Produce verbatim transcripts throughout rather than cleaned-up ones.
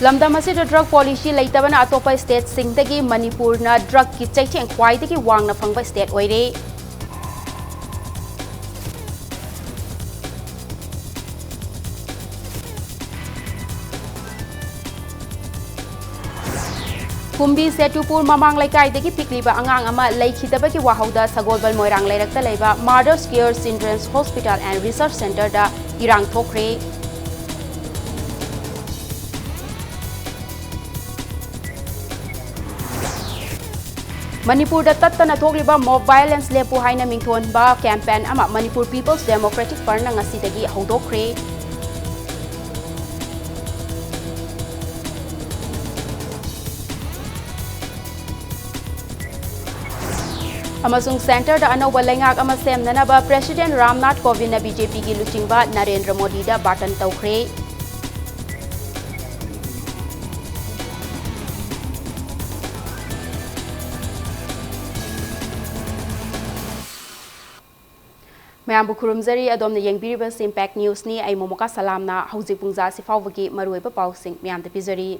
ꯂꯝꯗꯝ ꯑꯁꯤꯗ drug policy ꯂꯩꯇꯕꯅ ꯑꯇꯣꯞꯄ stateꯁꯤꯡꯗꯒꯤ ꯃꯅꯤꯄꯨꯔꯅ drugꯀꯤ ꯆꯩꯊꯦꯡ ꯈ꯭ꯋꯥꯏꯗꯒꯤ ꯋꯥꯡꯅ ꯐꯪꯕ state ꯑꯣꯏꯔꯦ꯫ ꯀꯨꯝꯕꯤ ꯁꯦꯇꯨꯄꯨꯔ ꯃꯃꯥꯡ ꯂꯩꯀꯥꯏꯗꯒꯤ ꯄꯤꯛꯂꯤꯕ ꯑꯉꯥꯡ ꯑꯃ ꯂꯩꯈꯤꯗꯕꯒꯤ ꯋꯥꯍꯧꯗ ꯁꯒꯣꯜꯕꯜ ꯃꯣꯏꯔꯥꯡ ꯂꯩꯔꯛꯇ ꯂꯩꯕ Mother's Care Children's Hospital and Research Centreꯗ ꯏꯔꯥꯡ ꯊꯣꯛꯈ꯭ꯔꯦ꯫ ꯃꯅꯤꯄꯨꯔꯗ ꯇꯠꯇꯅ ꯊꯣꯛꯂꯤꯕ mob violence ꯂꯦꯞꯄꯨ ꯍꯥꯏꯅ ꯃꯤꯡꯊꯣꯟꯕ campaign ꯑꯃ ꯃꯅꯤꯄꯨꯔ People's Democratic Frontꯅ ꯉꯁꯤꯗꯒꯤ ꯍꯧꯗꯣꯛꯈ꯭ꯔꯦ꯫ ꯑꯃꯁꯨꯡ centreꯗ ꯑꯅꯧꯕ ꯂꯩꯉꯥꯛ ꯑꯃ ꯁꯦꯝꯅꯅꯕ President ꯔꯥꯝꯅꯥꯊ ꯀꯣꯕꯤꯟꯗꯅ BJPꯒꯤ ꯂꯨꯆꯤꯡꯕ ꯅꯔꯦꯟꯗ꯭ꯔ ꯃꯣꯗꯤꯗ ꯕꯥꯇꯟ ꯇꯧꯈ꯭ꯔꯦ꯫ ꯃꯌꯥꯝꯕꯨ ꯈꯨꯔꯨꯝꯖꯔꯤ, ꯑꯗꯣꯝꯅ ꯌꯦꯡꯕꯤꯔꯤꯕꯁꯤ Impact Newsꯅꯤ꯫ ꯑꯩ ꯃꯣꯃꯣꯀꯥ ꯁꯂꯥꯝꯅ ꯍꯧꯖꯤꯛ ꯄꯨꯡꯖꯥ ꯑꯁꯤ ꯐꯥꯎꯕꯒꯤ ꯃꯔꯨꯑꯣꯏꯕ ꯄꯥꯎꯁꯤꯡ ꯃꯌꯥꯝꯗ ꯄꯤꯖꯔꯤ꯫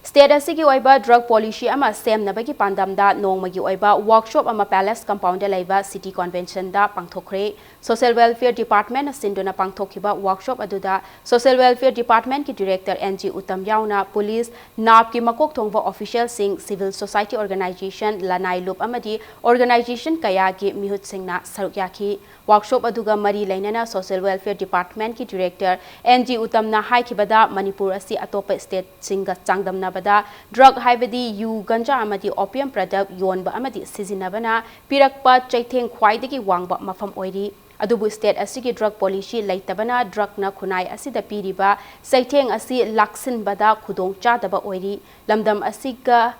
State ꯑꯁꯤꯒꯤ ꯑꯣꯏꯕ drug policy ꯑꯃ ꯁꯦꯝꯅꯕꯒꯤ ꯄꯥꯟꯗꯝꯗ ꯅꯣꯡꯃꯒꯤ ꯑꯣꯏꯕ workshop ꯑꯃ Palace Compoundꯗ ꯂꯩꯕ City Conventionꯗ ꯄꯥꯡꯊꯣꯛꯈ꯭ꯔꯦ꯫ Social Welfare Departmentꯅ ꯁꯤꯟꯗꯨꯅ ꯄꯥꯡꯊꯣꯛꯈꯤꯕ workshop ꯑꯗꯨꯗ Social Welfare Departmentꯀꯤ Director N G Uttam ꯌꯥꯎꯅ police, ꯅꯥꯞꯀꯤ ꯃꯀꯣꯛ ꯊꯣꯡꯕ officialꯁꯤꯡ, civil society organization, ꯂꯅꯥꯏ ꯂꯨꯞ ꯑꯃꯗꯤ organization ꯀꯌꯥꯒꯤ ꯃꯤꯍꯨꯠꯁꯤꯡꯅ ꯁꯔꯨꯛ ꯌꯥꯈꯤ꯫ Workshop ꯑꯗꯨꯒ ꯃꯔꯤ ꯂꯩꯅꯅ Social Welfare Departmentꯀꯤ Director N G ꯎꯇꯝꯅ ꯍꯥꯏꯈꯤꯕꯗ, Manipur ꯑꯁꯤ ꯑꯇꯣꯞꯄ stateꯁꯤꯡꯒ ꯆꯥꯡꯗꯝꯅꯕꯗ drug ꯍꯥꯏꯕꯗꯤ ꯌꯨ, ꯒꯟꯖꯥ ꯑꯃꯗꯤ opium product ꯌꯣꯟꯕ ꯑꯃꯗꯤ ꯁꯤꯖꯤꯟꯅꯕꯅ ꯄꯤꯔꯛꯄ ꯆꯩꯊꯦꯡ ꯈ꯭ꯋꯥꯏꯗꯒꯤ ꯋꯥꯡꯕ ꯃꯐꯝ ꯑꯣꯏꯔꯤ꯫ ꯑꯗꯨꯕꯨ state ꯑꯁꯤꯒꯤ drug policy ꯂꯩꯇꯕꯅ drugꯅ ꯈꯨꯟꯅꯥꯏ ꯑꯁꯤꯗ ꯄꯤꯔꯤꯕ ꯆꯩꯊꯦꯡ ꯑꯁꯤ ꯂꯥꯛꯁꯤꯟꯕꯗ ꯈꯨꯗꯣꯡ ꯆꯥꯗꯕ ꯑꯣꯏꯔꯤ꯫ ꯂꯝꯗꯝ ꯑꯁꯤꯒ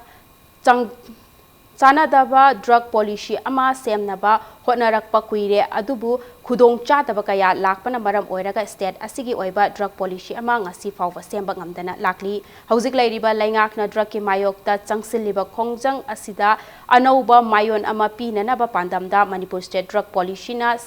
ꯆꯥꯡ-, ꯆꯥꯟꯅꯗꯕ drug policy ꯑꯃ ꯁꯦꯝꯅꯕ ꯍꯣꯠꯅꯔꯛꯄ ꯀꯨꯏꯔꯦ, ꯑꯗꯨꯕꯨ ꯈꯨꯗꯣꯡ ꯆꯥꯗꯕ ꯀꯌꯥ ꯂꯥꯛꯄꯅ ꯃꯔꯝ ꯑꯣꯏꯔꯒ state ꯑꯁꯤꯒꯤ ꯑꯣꯏꯕ drug policy ꯑꯃ ꯉꯁꯤ ꯐꯥꯎꯕ ꯁꯦꯝꯕ ꯉꯝꯗꯅ ꯂꯥꯛꯂꯤ꯫ ꯍꯧꯖꯤꯛ ꯂꯩꯔꯤꯕ ꯂꯩꯉꯥꯛꯅ drugꯀꯤ ꯃꯥꯌꯣꯛꯇ ꯆꯪꯁꯤꯜꯂꯤꯕ ꯈꯣꯡꯖꯪ ꯑꯁꯤꯗ ꯑꯅꯧꯕ ꯃꯥꯏꯑꯣꯟ ꯑꯃ ꯄꯤꯅꯅꯕ ꯄꯥꯟꯗꯝꯗ ꯃꯅꯤꯄꯨꯔ state drug policyꯅ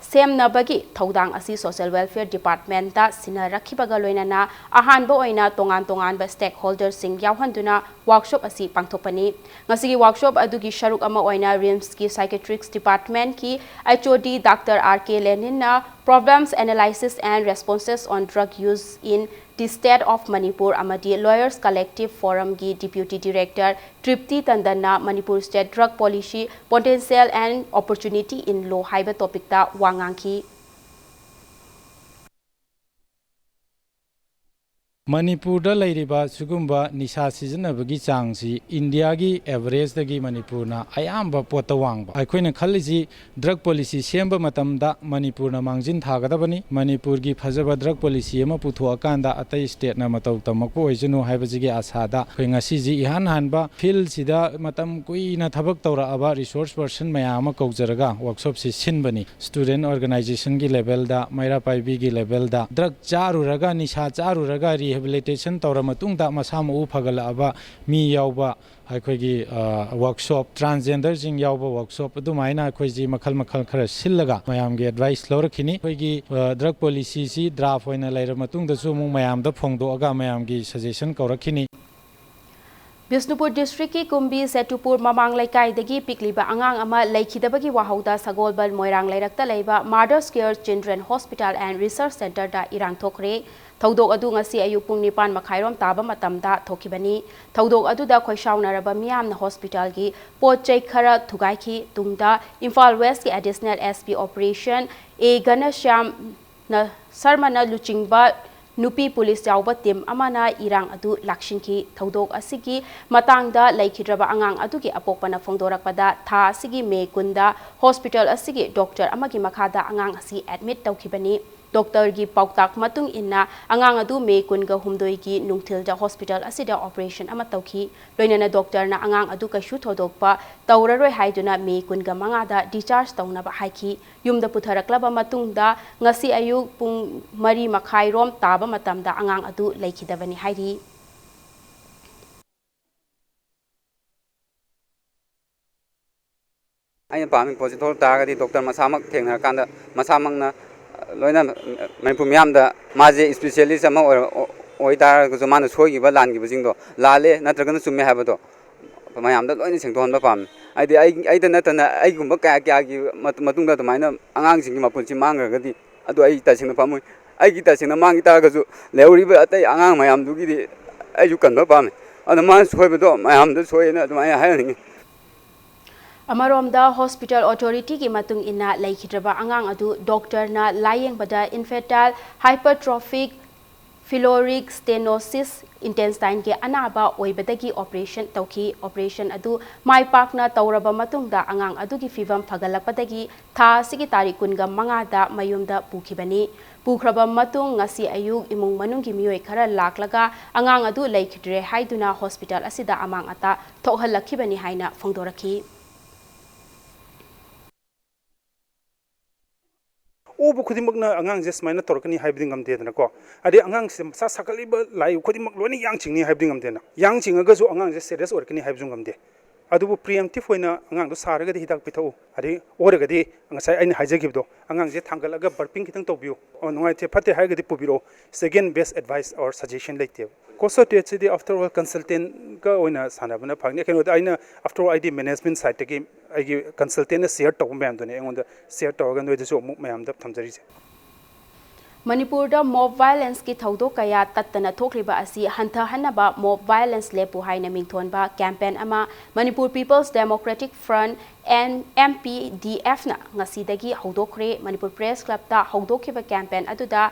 ꯁꯦꯝꯅꯕꯒꯤ ꯊꯧꯗꯥꯡ ꯑꯁꯤ Social Welfare Departmentꯇ ꯁꯤꯟꯅꯔꯛꯈꯤꯕꯒ ꯂꯣꯏꯅꯅ ꯑꯍꯥꯟꯕ ꯑꯣꯏꯅ ꯇꯣꯉꯥꯟ ꯇꯣꯉꯥꯟꯕ stakeholderꯁꯤꯡ ꯌꯥꯎꯍꯟꯗꯨꯅ workshop ꯑꯁꯤ ꯄꯥꯡꯊꯣꯛꯄꯅꯤ꯫ ꯉꯁꯤꯒꯤ workshop ꯑꯗꯨꯒꯤ ꯁꯔꯨꯛ ꯑꯃ ꯑꯣꯏꯅ RIMSꯀꯤ Psychiatrics Departmentꯀꯤ HOD Doctor R K Leninꯅ Problems, Analysis and Responses on Drug Use in the State of Manipur ꯑꯃꯗꯤ Lawyers Collective Forumꯒꯤ Deputy Director ꯇ꯭ꯔꯤꯞꯇꯤ ꯇꯟꯗꯟꯅ Manipur State Drug Policy, Potential and Opportunity in Law ꯍꯥꯏꯕ topicꯇ ꯋꯥ ꯉꯥꯡꯈꯤ꯫ ꯃꯅꯤꯄꯨꯔꯗ ꯂꯩꯔꯤꯕ ꯁꯤꯒꯨꯝꯕ ꯅꯤꯁꯥ ꯁꯤꯖꯤꯟꯅꯕꯒꯤ ꯆꯥꯡꯁꯤ ꯏꯟꯗꯤꯌꯥꯒꯤ averageꯗꯒꯤ ꯃꯅꯤꯄꯨꯔꯅ ꯑꯌꯥꯝꯕ ꯄꯣꯠꯇ ꯋꯥꯡꯕ꯫ ꯑꯩꯈꯣꯏꯅ ꯈꯜꯂꯤꯁꯤ drug policy ꯁꯦꯝꯕ ꯃꯇꯝꯗ ꯃꯅꯤꯄꯨꯔꯅ ꯃꯥꯡꯖꯤꯟ ꯊꯥꯒꯗꯕꯅꯤ꯫ ꯃꯅꯤꯄꯨꯔꯒꯤ ꯐꯖꯕ drug policy ꯑꯃ ꯄꯨꯊꯣꯛꯑꯀꯥꯟꯗ ꯑꯇꯩ stateꯅ ꯃꯇꯧ ꯇꯝꯃꯛꯄ ꯑꯣꯏꯁꯅꯨ ꯍꯥꯏꯕꯁꯤꯒꯤ ꯑꯥꯁꯥꯗ ꯑꯩꯈꯣꯏ ꯉꯁꯤꯁꯤ ꯏꯍꯥꯟ ꯍꯥꯟꯕ fieldꯁꯤꯗ ꯃꯇꯝ ꯀꯨꯏꯅ ꯊꯕꯛ ꯇꯧꯔꯛꯑꯕ resource person ꯃꯌꯥꯝ ꯑꯃ ꯀꯧꯖꯔꯒ workshopꯁꯤ ꯁꯤꯟꯕꯅꯤ꯫ Student organizationꯒꯤ levelꯗ, ꯃꯩꯔꯥ ꯄꯥꯏꯕꯤꯒꯤ levelꯗ, drug ꯆꯥꯔꯨꯔꯒ, ꯅꯤꯁꯥ ꯆꯥꯔꯨꯔꯒ rehabilitation ꯇꯧꯔ ꯃꯇꯨꯡꯗ ꯃꯁꯥ ꯃꯎ ꯐꯒꯠꯂꯛꯑꯕ ꯃꯤ ꯌꯥꯎꯕ ꯑꯩꯈꯣꯏꯒꯤ, ꯑ, workshop, transgenderꯁꯤꯡ ꯌꯥꯎꯕ workshop, ꯑꯗꯨꯃꯥꯏꯅ ꯑꯩꯈꯣꯏꯁꯤ ꯃꯈꯜ ꯃꯈꯜ ꯈꯔ ꯁꯤꯜꯂꯒ ꯃꯌꯥꯝꯒꯤ advice ꯂꯧꯔꯛꯈꯤꯅꯤ꯫ ꯑꯩꯈꯣꯏꯒꯤ, ꯑ, drug policyꯁꯤ draft ꯑꯣꯏꯅ ꯂꯩꯔ ꯃꯇꯨꯡꯗꯁꯨ ꯑꯃꯨꯛ ꯃꯌꯥꯝꯗ ꯐꯣꯡꯗꯣꯛꯑꯒ ꯃꯌꯥꯝꯒꯤ suggestion ꯀꯧꯔꯛꯈꯤꯅꯤ꯫ ꯕꯤꯁꯅꯨꯄꯨꯔ districtꯀꯤ ꯀꯨꯝꯕꯤ ꯁꯦꯇꯨꯄꯨꯔ ꯃꯃꯥꯡ ꯂꯩꯀꯥꯏꯗꯒꯤ ꯄꯤꯛꯂꯤꯕ ꯑꯉꯥꯡ ꯑꯃ ꯂꯩꯈꯤꯗꯕꯒꯤ ꯋꯥꯍꯧꯗ ꯁꯒꯣꯜꯕꯟ ꯃꯣꯏꯔꯥꯡ ꯂꯩꯔꯛꯇ ꯂꯩꯕ Mother's Care Children Hospital and Research Centreꯗ ꯏꯔꯥꯡ ꯊꯣꯛꯈ꯭ꯔꯦ꯫ ꯊꯧꯗꯣꯛ ꯑꯗꯨ ꯉꯁꯤ ꯑꯌꯨꯛ ꯄꯨꯡ ꯅꯤꯄꯥꯟ ꯃꯈꯥꯏꯔꯣꯝ ꯇꯥꯕ ꯃꯇꯝꯗ ꯊꯣꯛꯈꯤꯕꯅꯤ꯫ ꯊꯧꯗꯣꯛ ꯑꯗꯨꯗ ꯈꯣꯏꯁꯥꯎꯅꯔꯕ ꯃꯤꯌꯥꯝꯅ hospitalꯒꯤ ꯄꯣꯠ ꯆꯩ ꯈꯔ ꯊꯨꯒꯥꯏꯈꯤ꯫ ꯇꯨꯡꯗ Imphal Westꯀꯤ Additional SP Operation A ꯘꯅꯁ꯭ꯌꯥꯝ ꯅ-, ꯁꯔꯃꯅ ꯂꯨꯆꯤꯡꯕ ꯅꯨꯄꯤ ꯄꯨꯂꯤꯁ ꯌꯥꯎꯕ team ꯑꯃꯅ ꯏꯔꯥꯡ ꯑꯗꯨ ꯂꯥꯛꯁꯤꯟꯈꯤ꯫ ꯊꯧꯗꯣꯛ ꯑꯁꯤꯒꯤ ꯃꯇꯥꯡꯗ ꯂꯩꯈꯤꯗ꯭ꯔꯕ ꯑꯉꯥꯡ ꯑꯗꯨꯒꯤ ꯑꯄꯣꯛꯄꯅ ꯐꯣꯡꯗꯣꯔꯛꯄꯗ, ꯊꯥ ꯑꯁꯤꯒꯤ ꯃꯦ ꯀꯨꯟꯗ hospital ꯑꯁꯤꯒꯤ doctor ꯑꯃꯒꯤ ꯃꯈꯥꯗ ꯑꯉꯥꯡ ꯑꯁꯤ admit ꯇꯧꯈꯤꯕꯅꯤ꯫ Doctorꯒꯤ ꯄꯥꯎꯇꯥꯛ ꯃꯇꯨꯡ ꯏꯟꯅ, ꯑꯉꯥꯡ ꯑꯗꯨ ꯃꯦ ꯀꯨꯟꯒ ꯍꯨꯝꯗꯣꯏꯒꯤ ꯅꯨꯡꯊꯤꯜꯗ hospital ꯑꯁꯤꯗ operation ꯑꯃ ꯇꯧꯈꯤ꯫ ꯂꯣꯏꯅꯅ doctorꯅ ꯑꯉꯥꯡ ꯑꯗꯨ ꯀꯩꯁꯨ ꯊꯣꯏꯗꯣꯛꯄ ꯇꯧꯔꯔꯣꯏ ꯍꯥꯏꯗꯨꯅ ꯃꯦ ꯀꯨꯟꯒ ꯃꯉꯥꯗ discharge ꯇꯧꯅꯕ ꯍꯥꯏꯈꯤ꯫ ꯌꯨꯝꯗ ꯄꯨꯊꯔꯛꯂꯕ ꯃꯇꯨꯡꯗ ꯉꯁꯤ ꯑꯌꯨꯛ ꯄꯨꯡ ꯃꯔꯤ ꯃꯈꯥꯏꯔꯣꯝ ꯇꯥꯕ ꯃꯇꯝꯗ ꯑꯉꯥꯡ ꯑꯗꯨ ꯂꯩꯈꯤꯗꯕꯅꯤ ꯍꯥꯏꯔꯤ꯫ ꯑꯩꯅ ꯄꯥꯝꯃꯤ ꯄꯣꯠꯁꯤ ꯊꯣꯛꯂꯛ ꯇꯥꯔꯒꯗꯤ ꯗꯣꯛꯇꯔ ꯃꯁꯥꯃꯛ ꯊꯦꯡꯅꯔꯀꯥꯟꯗ ꯃꯁꯥꯃꯛꯅ ꯂꯣꯏꯅ ꯃꯅꯤꯄꯨꯔ ꯃꯤꯌꯥꯝꯗ ꯃꯥꯁꯦ ꯏꯁꯄꯤꯁꯦꯂꯤꯁ ꯑꯃ ꯑꯣꯏꯔ-, ꯑꯣꯏ ꯇꯥꯔꯒꯁꯨ ꯃꯥꯅ ꯁꯣꯏꯈꯤꯕ ꯂꯥꯟꯈꯤꯕꯁꯤꯡꯗꯣ ꯂꯥꯜꯂꯦ ꯅꯠꯇ꯭ꯔꯒꯅ ꯆꯨꯝꯃꯦ ꯍꯥꯏꯕꯗꯣ ꯃꯌꯥꯝꯗ ꯂꯣꯏꯅ ꯁꯦꯡꯗꯣꯛꯍꯟꯕ ꯄꯥꯝꯃꯤ꯫ ꯍꯥꯏꯗꯤ ꯑꯩ, ꯑꯩꯗ ꯅꯠꯇꯅ ꯑꯩꯒꯨꯝꯕ ꯀꯌꯥ ꯀꯌꯥꯒꯤ ꯃꯇꯨꯡꯗ ꯑꯗꯨꯃꯥꯏꯅ ꯑꯉꯥꯡꯁꯤꯡꯒꯤ ꯃꯄꯨꯟꯁꯤ ꯃꯥꯡꯈ꯭ꯔꯒꯗꯤ ꯑꯗꯨ ꯑꯩ ꯇꯁꯦꯡꯅ ꯄꯥꯝꯃꯨꯏ꯫ ꯑꯩꯒꯤ ꯇꯁꯦꯡꯅ ꯃꯥꯡꯈꯤ ꯇꯥꯔꯒꯁꯨ ꯂꯩꯍꯧꯔꯤꯕ ꯑꯇꯩ ꯑꯉꯥꯡ ꯃꯌꯥꯝꯗꯨꯒꯤꯗꯤ ꯑꯩꯁꯨ ꯀꯟꯕ ꯄꯥꯝꯃꯤ꯫ ꯑꯗꯨꯅ ꯃꯥꯅ ꯁꯣꯏꯕꯗꯣ ꯃꯌꯥꯝꯗ ꯁꯣꯏꯅ ꯑꯗꯨꯃꯥꯏꯅ ꯍꯥꯏꯍꯟꯅꯤꯡꯉꯤ꯫ ꯑꯃꯔꯣꯝꯗ, ꯍꯣꯁꯄꯤꯇꯥꯜ ꯑꯣꯊꯣꯔꯤꯇꯤꯒꯤ ꯃꯇꯨꯡ ꯏꯟꯅ, ꯂꯩꯈꯤꯗ꯭ꯔꯕ ꯑꯉꯥꯡ ꯑꯗꯨ ꯗꯣꯛꯇꯔꯅ ꯂꯥꯌꯦꯡꯕꯗ ꯏꯟꯐꯦꯟꯇꯥꯏꯜ ꯍꯥꯏꯄꯔꯇ꯭ꯔꯣꯐꯤꯛ ꯐꯤꯂꯣꯔꯤꯛ ꯁ꯭ꯇꯦꯅꯣꯁꯤꯁ ꯏꯟꯇꯦꯁꯇꯥꯏꯟꯒꯤ ꯑꯅꯥꯕ ꯑꯣꯏꯕꯗꯒꯤ ꯑꯣꯄꯔꯦꯁꯟ ꯇꯧꯈꯤ꯫ ꯑꯣꯄꯔꯦꯁꯟ ꯑꯗꯨ ꯃꯥꯏ ꯄꯥꯛꯅ ꯇꯧꯔꯕ ꯃꯇꯨꯡꯗ ꯑꯉꯥꯡ ꯑꯗꯨꯒꯤ ꯐꯤꯚꯝ ꯐꯒꯠꯂꯛꯄꯗꯒꯤ ꯊꯥ ꯑꯁꯤꯒꯤ ꯇꯥꯔꯤꯛ ꯀꯨꯟꯒ ꯃꯉꯥꯗ ꯃꯌꯨꯝꯗ ꯄꯨꯈꯤꯕꯅꯤ꯫ ꯄꯨꯈ꯭ꯔꯕ ꯃꯇꯨꯡ ꯉꯁꯤ ꯑꯌꯨꯛ ꯏꯃꯨꯡ ꯃꯅꯨꯡꯒꯤ ꯃꯤꯑꯣꯏ ꯈꯔ ꯂꯥꯛꯂꯒ ꯑꯉꯥꯡ ꯑꯗꯨ ꯂꯩꯈꯤꯗ꯭ꯔꯦ ꯍꯥꯏꯗꯨꯅ ꯍꯣꯁꯄꯤꯇꯥꯜ ꯑꯁꯤꯗ ꯑꯃꯥꯡ ꯑꯇꯥ ꯊꯣꯛꯍꯜꯂꯛꯈꯤꯕꯅꯤ ꯍꯥꯏꯅ ꯐꯣꯡꯗꯣꯔꯛꯈꯤ꯫ ꯑꯣꯕ ꯈꯨꯗꯤꯡꯃꯛꯅ ꯑꯉꯥꯡꯁꯦ ꯁꯨꯃꯥꯏꯅ ꯇꯧꯔꯛꯀꯅꯤ ꯍꯥꯏꯕꯗꯤ ꯉꯝꯗꯦꯗꯅꯀꯣ꯫ ꯑꯗꯩ ꯑꯉꯥꯡꯁꯦ ꯃꯁꯥ ꯁꯥꯒꯠꯂꯤꯕ ꯂꯥꯛꯏꯕ ꯈꯨꯗꯤꯡꯃꯛ ꯂꯣꯏꯅ ꯌꯥꯡ ꯆꯤꯡꯅꯤ ꯍꯥꯏꯕꯗꯤ ꯉꯝꯗꯦꯅ꯫ ꯌꯥꯡ ꯆꯤꯡꯉꯒꯁꯨ ꯑꯉꯥꯡꯁꯦ ꯁꯦꯔꯤꯌꯁ ꯑꯣꯏꯔꯛꯀꯅꯤ ꯍꯥꯏꯕꯁꯨ ꯉꯝꯗꯦ꯫ ꯑꯗꯨꯕꯨ ꯄ꯭ꯔꯤꯑꯦꯝꯇꯤꯞ ꯑꯣꯏꯅ ꯑꯉꯥꯡꯗꯣ ꯁꯥꯔꯒꯗꯤ ꯍꯤꯗꯥꯛ ꯄꯤꯊꯛꯎ, ꯑꯗꯩ ꯑꯣꯔꯒꯗꯤ ꯉꯁꯥꯏ ꯑꯩꯅ ꯍꯥꯏꯖꯈꯤꯕꯗꯣ, ꯑꯉꯥꯡꯁꯦ ꯊꯥꯡꯒꯠꯂꯒ ꯕꯔꯄꯤꯡ ꯈꯤꯇꯪ ꯇꯧꯕꯤꯌꯨ, ꯑꯣ, ꯅꯨꯡꯉꯥꯏꯇꯦ ꯐꯠꯇꯦ ꯍꯥꯏꯔꯒꯗꯤ ꯄꯨꯕꯤꯔꯛꯑꯣ꯫ Second best advice or suggestion ꯂꯩꯇꯦꯕ꯫ Cost of deathꯁꯤꯗꯤ after all consultantꯀ ꯑꯣꯏꯅ ꯁꯥꯟꯅꯕꯅ ꯐꯒꯅꯤ꯫ ꯀꯩꯅꯣꯗ ꯑꯩꯅ after all ꯑꯩꯗꯤ management sideꯇꯒꯤ ꯑꯩꯒꯤ consultantꯅ share ꯇꯧꯕ ꯃꯌꯥꯝꯗꯨꯅꯦ ꯑꯩꯉꯣꯟꯗ share ꯇꯧꯔꯒ ꯅꯣꯏꯗꯁꯨ ꯑꯃꯨꯛ ꯃꯌꯥꯝꯗ ꯊꯝꯖꯔꯤꯁꯦ꯫ ꯃꯅꯤꯄꯨꯔꯗ ꯃꯣꯕ ꯚꯥꯏꯑꯣꯂꯦꯟꯁꯀꯤ ꯊꯧꯗꯣꯛ ꯀꯌꯥ ꯇꯠꯇꯅ ꯊꯣꯛꯂꯤꯕ ꯑꯁꯤ ꯍꯟꯊꯍꯟꯅꯕ ꯃꯣꯕ ꯚꯥꯏꯑꯣꯂꯦꯟꯁ ꯂꯦꯞꯄꯨ ꯍꯥꯏꯅ ꯃꯤꯡꯊꯣꯟꯕ ꯀꯦꯝꯄꯦꯟ ꯑꯃ Manipur people's democratic front N M P D ꯑꯦꯐꯅ ꯉꯁꯤꯗꯒꯤ ꯍꯧꯗꯣꯛꯈ꯭ꯔꯦ꯫ ꯃꯅꯤꯄꯨꯔ ꯄ꯭ꯔꯦꯁ ꯀ꯭ꯂꯕꯇ ꯍꯧꯗꯣꯛꯈꯤꯕ ꯀꯦꯝꯄꯦꯟ ꯑꯗꯨꯗ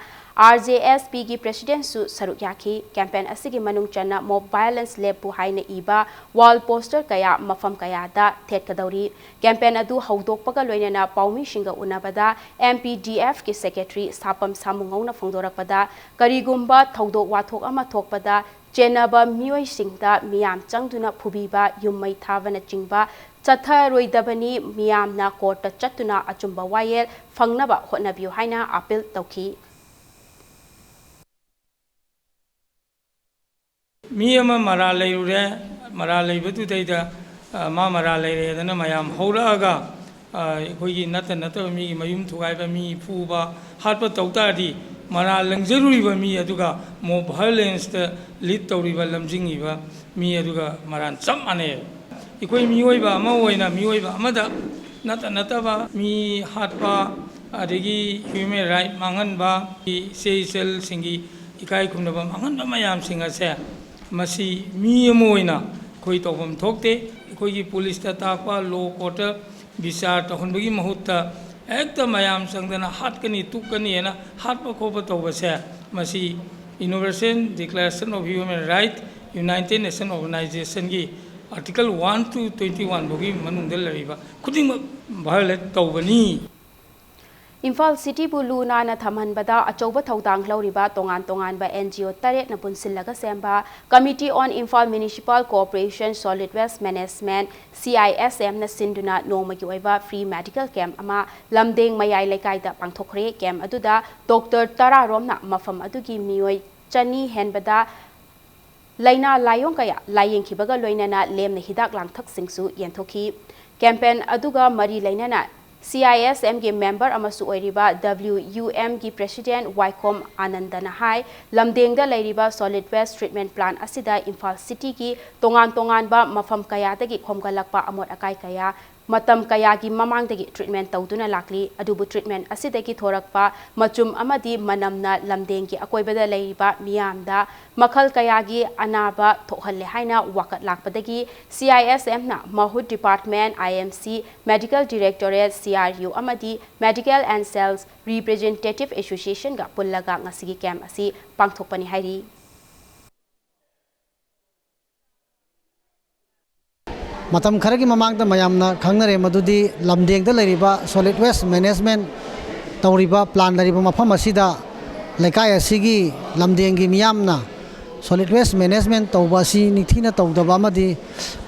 ꯑꯥꯔ ꯖꯦ ꯑꯦꯁ ꯄꯤꯒꯤ ꯄ꯭ꯔꯦꯁꯤꯗꯦꯟꯠꯁꯨ ꯁꯔꯨꯛ ꯌꯥꯈꯤ꯫ ꯀꯦꯝꯄꯦꯟ ꯑꯁꯤꯒꯤ ꯃꯅꯨꯡ ꯆꯟꯅ ꯃꯣꯕ ꯚꯥꯏꯑꯣꯂꯦꯟꯁ ꯂꯦꯞꯄꯨ ꯍꯥꯏꯅ ꯏꯕ ꯋꯥꯜ ꯄꯣꯁꯇꯔ ꯀꯌꯥ ꯃꯐꯝ ꯀꯌꯥꯗ ꯊꯦꯠꯀꯗꯧꯔꯤ꯫ ꯀꯦꯝꯄꯦꯟ ꯑꯗꯨ ꯍꯧꯗꯣꯛꯄꯒ ꯂꯣꯏꯅꯅ ꯄꯥꯎꯃꯤꯁꯤꯡꯒ ꯎꯅꯕꯗ ꯑꯦꯝ ꯄꯤ ꯗꯤ ꯑꯦꯐꯀꯤ ꯁꯦꯀ꯭ꯔꯦꯇꯔꯤ ꯁꯥꯄꯝ ꯁꯥꯃꯨꯉꯧꯅ ꯐꯣꯡꯗꯣꯔꯛꯄꯗ, ꯀꯔꯤꯒꯨꯝꯕ ꯊꯧꯗꯣꯛ ꯋꯥꯊꯣꯛ ꯑꯃ ꯊꯣꯛꯄꯗ ꯆꯦꯟꯅꯕ ꯃꯤꯑꯣꯏꯁꯤꯡꯗ ꯃꯤꯌꯥꯝ ꯆꯪꯗꯨꯅ ꯐꯨꯕꯤꯕ, ꯌꯨꯝ ꯃꯩ ꯊꯥꯕꯅꯆꯤꯡꯕ ꯆꯠꯊꯔꯣꯏꯗꯕꯅꯤ꯫ ꯃꯤꯌꯥꯝꯅ ꯀꯣꯔꯠꯇ ꯆꯠꯇꯨꯅ ꯑꯆꯨꯝꯕ ꯋꯥꯌꯦꯜ ꯐꯪꯅꯕ ꯍꯣꯠꯅꯕꯤꯌꯨ ꯍꯥꯏꯅ ꯑꯥꯄꯤꯜ ꯇꯧꯈꯤ꯫ ꯃꯤ ꯑꯃ ꯃꯔꯥꯜ ꯂꯩꯔꯨꯔꯦ꯫ ꯃꯔꯥꯜ ꯂꯩꯕꯗꯨꯗꯩꯗ ꯑ, ꯃꯥ ꯃꯔꯥꯜ ꯂꯩꯔꯦꯗꯅ ꯃꯌꯥꯝ ꯍꯧꯔꯛꯑꯒ, ꯑ, ꯑꯩꯈꯣꯏꯒꯤ ꯅꯠꯇ ꯅꯠꯇꯕ ꯃꯤꯒꯤ ꯃꯌꯨꯝ ꯊꯨꯒꯥꯏꯕ, ꯃꯤ ꯐꯨꯕ, ꯍꯥꯠꯄ ꯇꯧ ꯇꯥꯔꯗꯤ, ꯃꯔꯥꯜ ꯂꯪꯖꯔꯨꯔꯤꯕ ꯃꯤ ꯑꯗꯨꯒ mob violence ꯇ lead ꯇꯧꯔꯤꯕ, ꯂꯝꯖꯤꯡꯉꯤꯕ ꯃꯤ ꯑꯗꯨꯒ ꯃꯔꯥꯜ ꯆꯞ ꯃꯥꯟꯅꯩ꯫ ꯑꯩꯈꯣꯏ ꯃꯤꯑꯣꯏꯕ ꯑꯃ ꯑꯣꯏꯅ ꯃꯤꯑꯣꯏꯕ ꯑꯃꯗ ꯅꯠꯇ ꯅꯠꯇꯕ ꯃꯤ ꯍꯥꯠꯄ, ꯑꯗꯒꯤ human right ꯃꯥꯡꯍꯟꯕ, ꯏꯆꯦ ꯏꯆꯜꯁꯤꯡꯒꯤ ꯏꯀꯥꯏ ꯈꯨꯝꯅꯕ ꯃꯥꯡꯍꯟꯕ ꯃꯌꯥꯝꯁꯤꯡ ꯑꯁꯦ, ꯃꯁꯤ ꯃꯤ ꯑꯃ ꯑꯣꯏꯅ ꯑꯩꯈꯣꯏ ꯇꯧꯐꯝ ꯊꯣꯛꯇꯦ꯫ ꯑꯩꯈꯣꯏꯒꯤ ꯄꯨꯂꯤꯁꯇ ꯇꯥꯛꯄ, law court ꯇ ꯕꯤꯆꯥꯔ ꯇꯧꯍꯟꯕꯒꯤ ꯃꯍꯨꯠꯇ ꯍꯦꯛꯇ ꯃꯌꯥꯝ ꯆꯪꯗꯅ ꯍꯥꯠꯀꯅꯤ, ꯇꯨꯞꯀꯅꯤ ꯍꯥꯏꯅ ꯍꯥꯠꯄ ꯈꯣꯠꯄ ꯇꯧꯕꯁꯦ, ꯃꯁꯤ Universal Declaration of Human Right, United Nations Organization ꯒꯤ Article one to twenty one ꯐꯥꯎꯒꯤ ꯃꯅꯨꯡꯗ ꯂꯩꯔꯤꯕ ꯈꯨꯗꯤꯡꯃꯛ violate ꯇꯧꯕꯅꯤ꯫ ꯏꯝꯐꯥꯜ ꯁꯤꯇꯤꯕꯨ ꯂꯨ ꯅꯥꯟꯅ ꯊꯝꯍꯟꯕꯗ ꯑꯆꯧꯕ ꯊꯧꯗꯥꯡ ꯂꯧꯔꯤꯕ ꯇꯣꯉꯥꯟ ꯇꯣꯉꯥꯟꯕ NGO ꯇꯔꯦꯠꯅ ꯄꯨꯟꯁꯤꯜꯂꯒ ꯁꯦꯝꯕ Committee on Imphal Municipal Corporation Solid Waste Management, CISM ꯅ ꯁꯤꯟꯗꯨꯅ ꯅꯣꯡꯃꯒꯤ ꯑꯣꯏꯕ free medical camp ꯑꯃ ꯂꯝꯗꯦꯡ ꯃꯌꯥꯏ ꯂꯩꯀꯥꯏꯗ ꯄꯥꯡꯊꯣꯛꯈ꯭ꯔꯦ꯫ Camp ꯑꯗꯨꯗ doctor ꯇꯔꯥꯔꯣꯝꯅ ꯃꯐꯝ ꯑꯗꯨꯒꯤ ꯃꯤꯑꯣꯏ ꯆꯅꯤ ꯍꯦꯟꯕꯗ ꯂꯥꯏꯅꯥ ꯂꯥꯏꯑꯣꯡ ꯀꯌꯥ ꯂꯥꯏꯌꯦꯡꯈꯤꯕꯒ ꯂꯣꯏꯅꯅ ꯂꯦꯝꯅ ꯍꯤꯗꯥꯛ ꯂꯥꯡꯊꯛꯁꯤꯡꯁꯨ ꯌꯦꯟꯊꯣꯛꯈꯤ꯫ Campaign ꯑꯗꯨꯒ ꯃꯔꯤ ꯂꯩꯅꯅ CISM ꯒꯤ member ꯑꯃꯁꯨ ꯑꯣꯏꯔꯤꯕ WUM ꯒꯤ president ꯋꯥꯏꯈꯣꯝ ꯑꯥꯅꯟꯗꯅ ꯍꯥꯏ, ꯂꯝꯗꯦꯡꯗ ꯂꯩꯔꯤꯕ solid waste treatment plant ꯑꯁꯤꯗ ꯏꯝꯐꯥꯜ ꯁꯤꯇꯤꯒꯤ ꯇꯣꯉꯥꯟ ꯇꯣꯉꯥꯟꯕ ꯃꯐꯝ ꯀꯌꯥꯗꯒꯤ ꯈꯣꯝꯒꯠꯂꯛꯄ ꯑꯃꯣꯠ ꯑꯀꯥꯏ ꯀꯌꯥ ꯃꯇꯝ ꯀꯌꯥꯒꯤ ꯃꯃꯥꯡꯗꯒꯤ treatment ꯇꯧꯗꯨꯅ ꯂꯥꯛꯂꯤ꯫ ꯑꯗꯨꯕꯨ treatment ꯑꯁꯤꯗꯒꯤ ꯊꯣꯔꯛꯄ ꯃꯆꯨꯝ ꯑꯃꯗꯤ ꯃꯅꯝꯅ ꯂꯝꯗꯦꯡꯒꯤ ꯑꯀꯣꯏꯕꯗ ꯂꯩꯔꯤꯕ ꯃꯤꯌꯥꯝꯗ ꯃꯈꯜ ꯀꯌꯥꯒꯤ ꯑꯅꯥꯕ ꯊꯣꯛꯍꯜꯂꯦ ꯍꯥꯏꯅ ꯋꯥꯀꯠ ꯂꯥꯛꯄꯗꯒꯤ CISM ꯅ ꯃꯍꯨꯠ department, IMC, Medical Directorate, CRU ꯑꯃꯗꯤ Medical and Sales Representative Association ꯒ ꯄꯨꯜꯂꯒ ꯉꯁꯤꯒꯤ camp ꯑꯁꯤ ꯄꯥꯡꯊꯣꯛꯄꯅꯤ ꯍꯥꯏꯔꯤ꯫ ꯃꯇꯝ ꯈꯔꯒꯤ ꯃꯃꯥꯡꯗ ꯃꯌꯥꯝꯅ ꯈꯪꯅꯔꯦ ꯃꯗꯨꯗꯤ ꯂꯝꯗꯦꯡꯗ ꯂꯩꯔꯤꯕ solid waste management ꯇꯧꯔꯤꯕ plant ꯂꯩꯔꯤꯕ ꯃꯐꯝ ꯑꯁꯤꯗ ꯂꯩꯀꯥꯏ ꯑꯁꯤꯒꯤ ꯂꯝꯗꯦꯡꯒꯤ ꯃꯤꯌꯥꯝꯅ solid waste management ꯇꯧꯕ ꯑꯁꯤ ꯅꯤꯡꯊꯤꯅ ꯇꯧꯗꯕ ꯑꯃꯗꯤ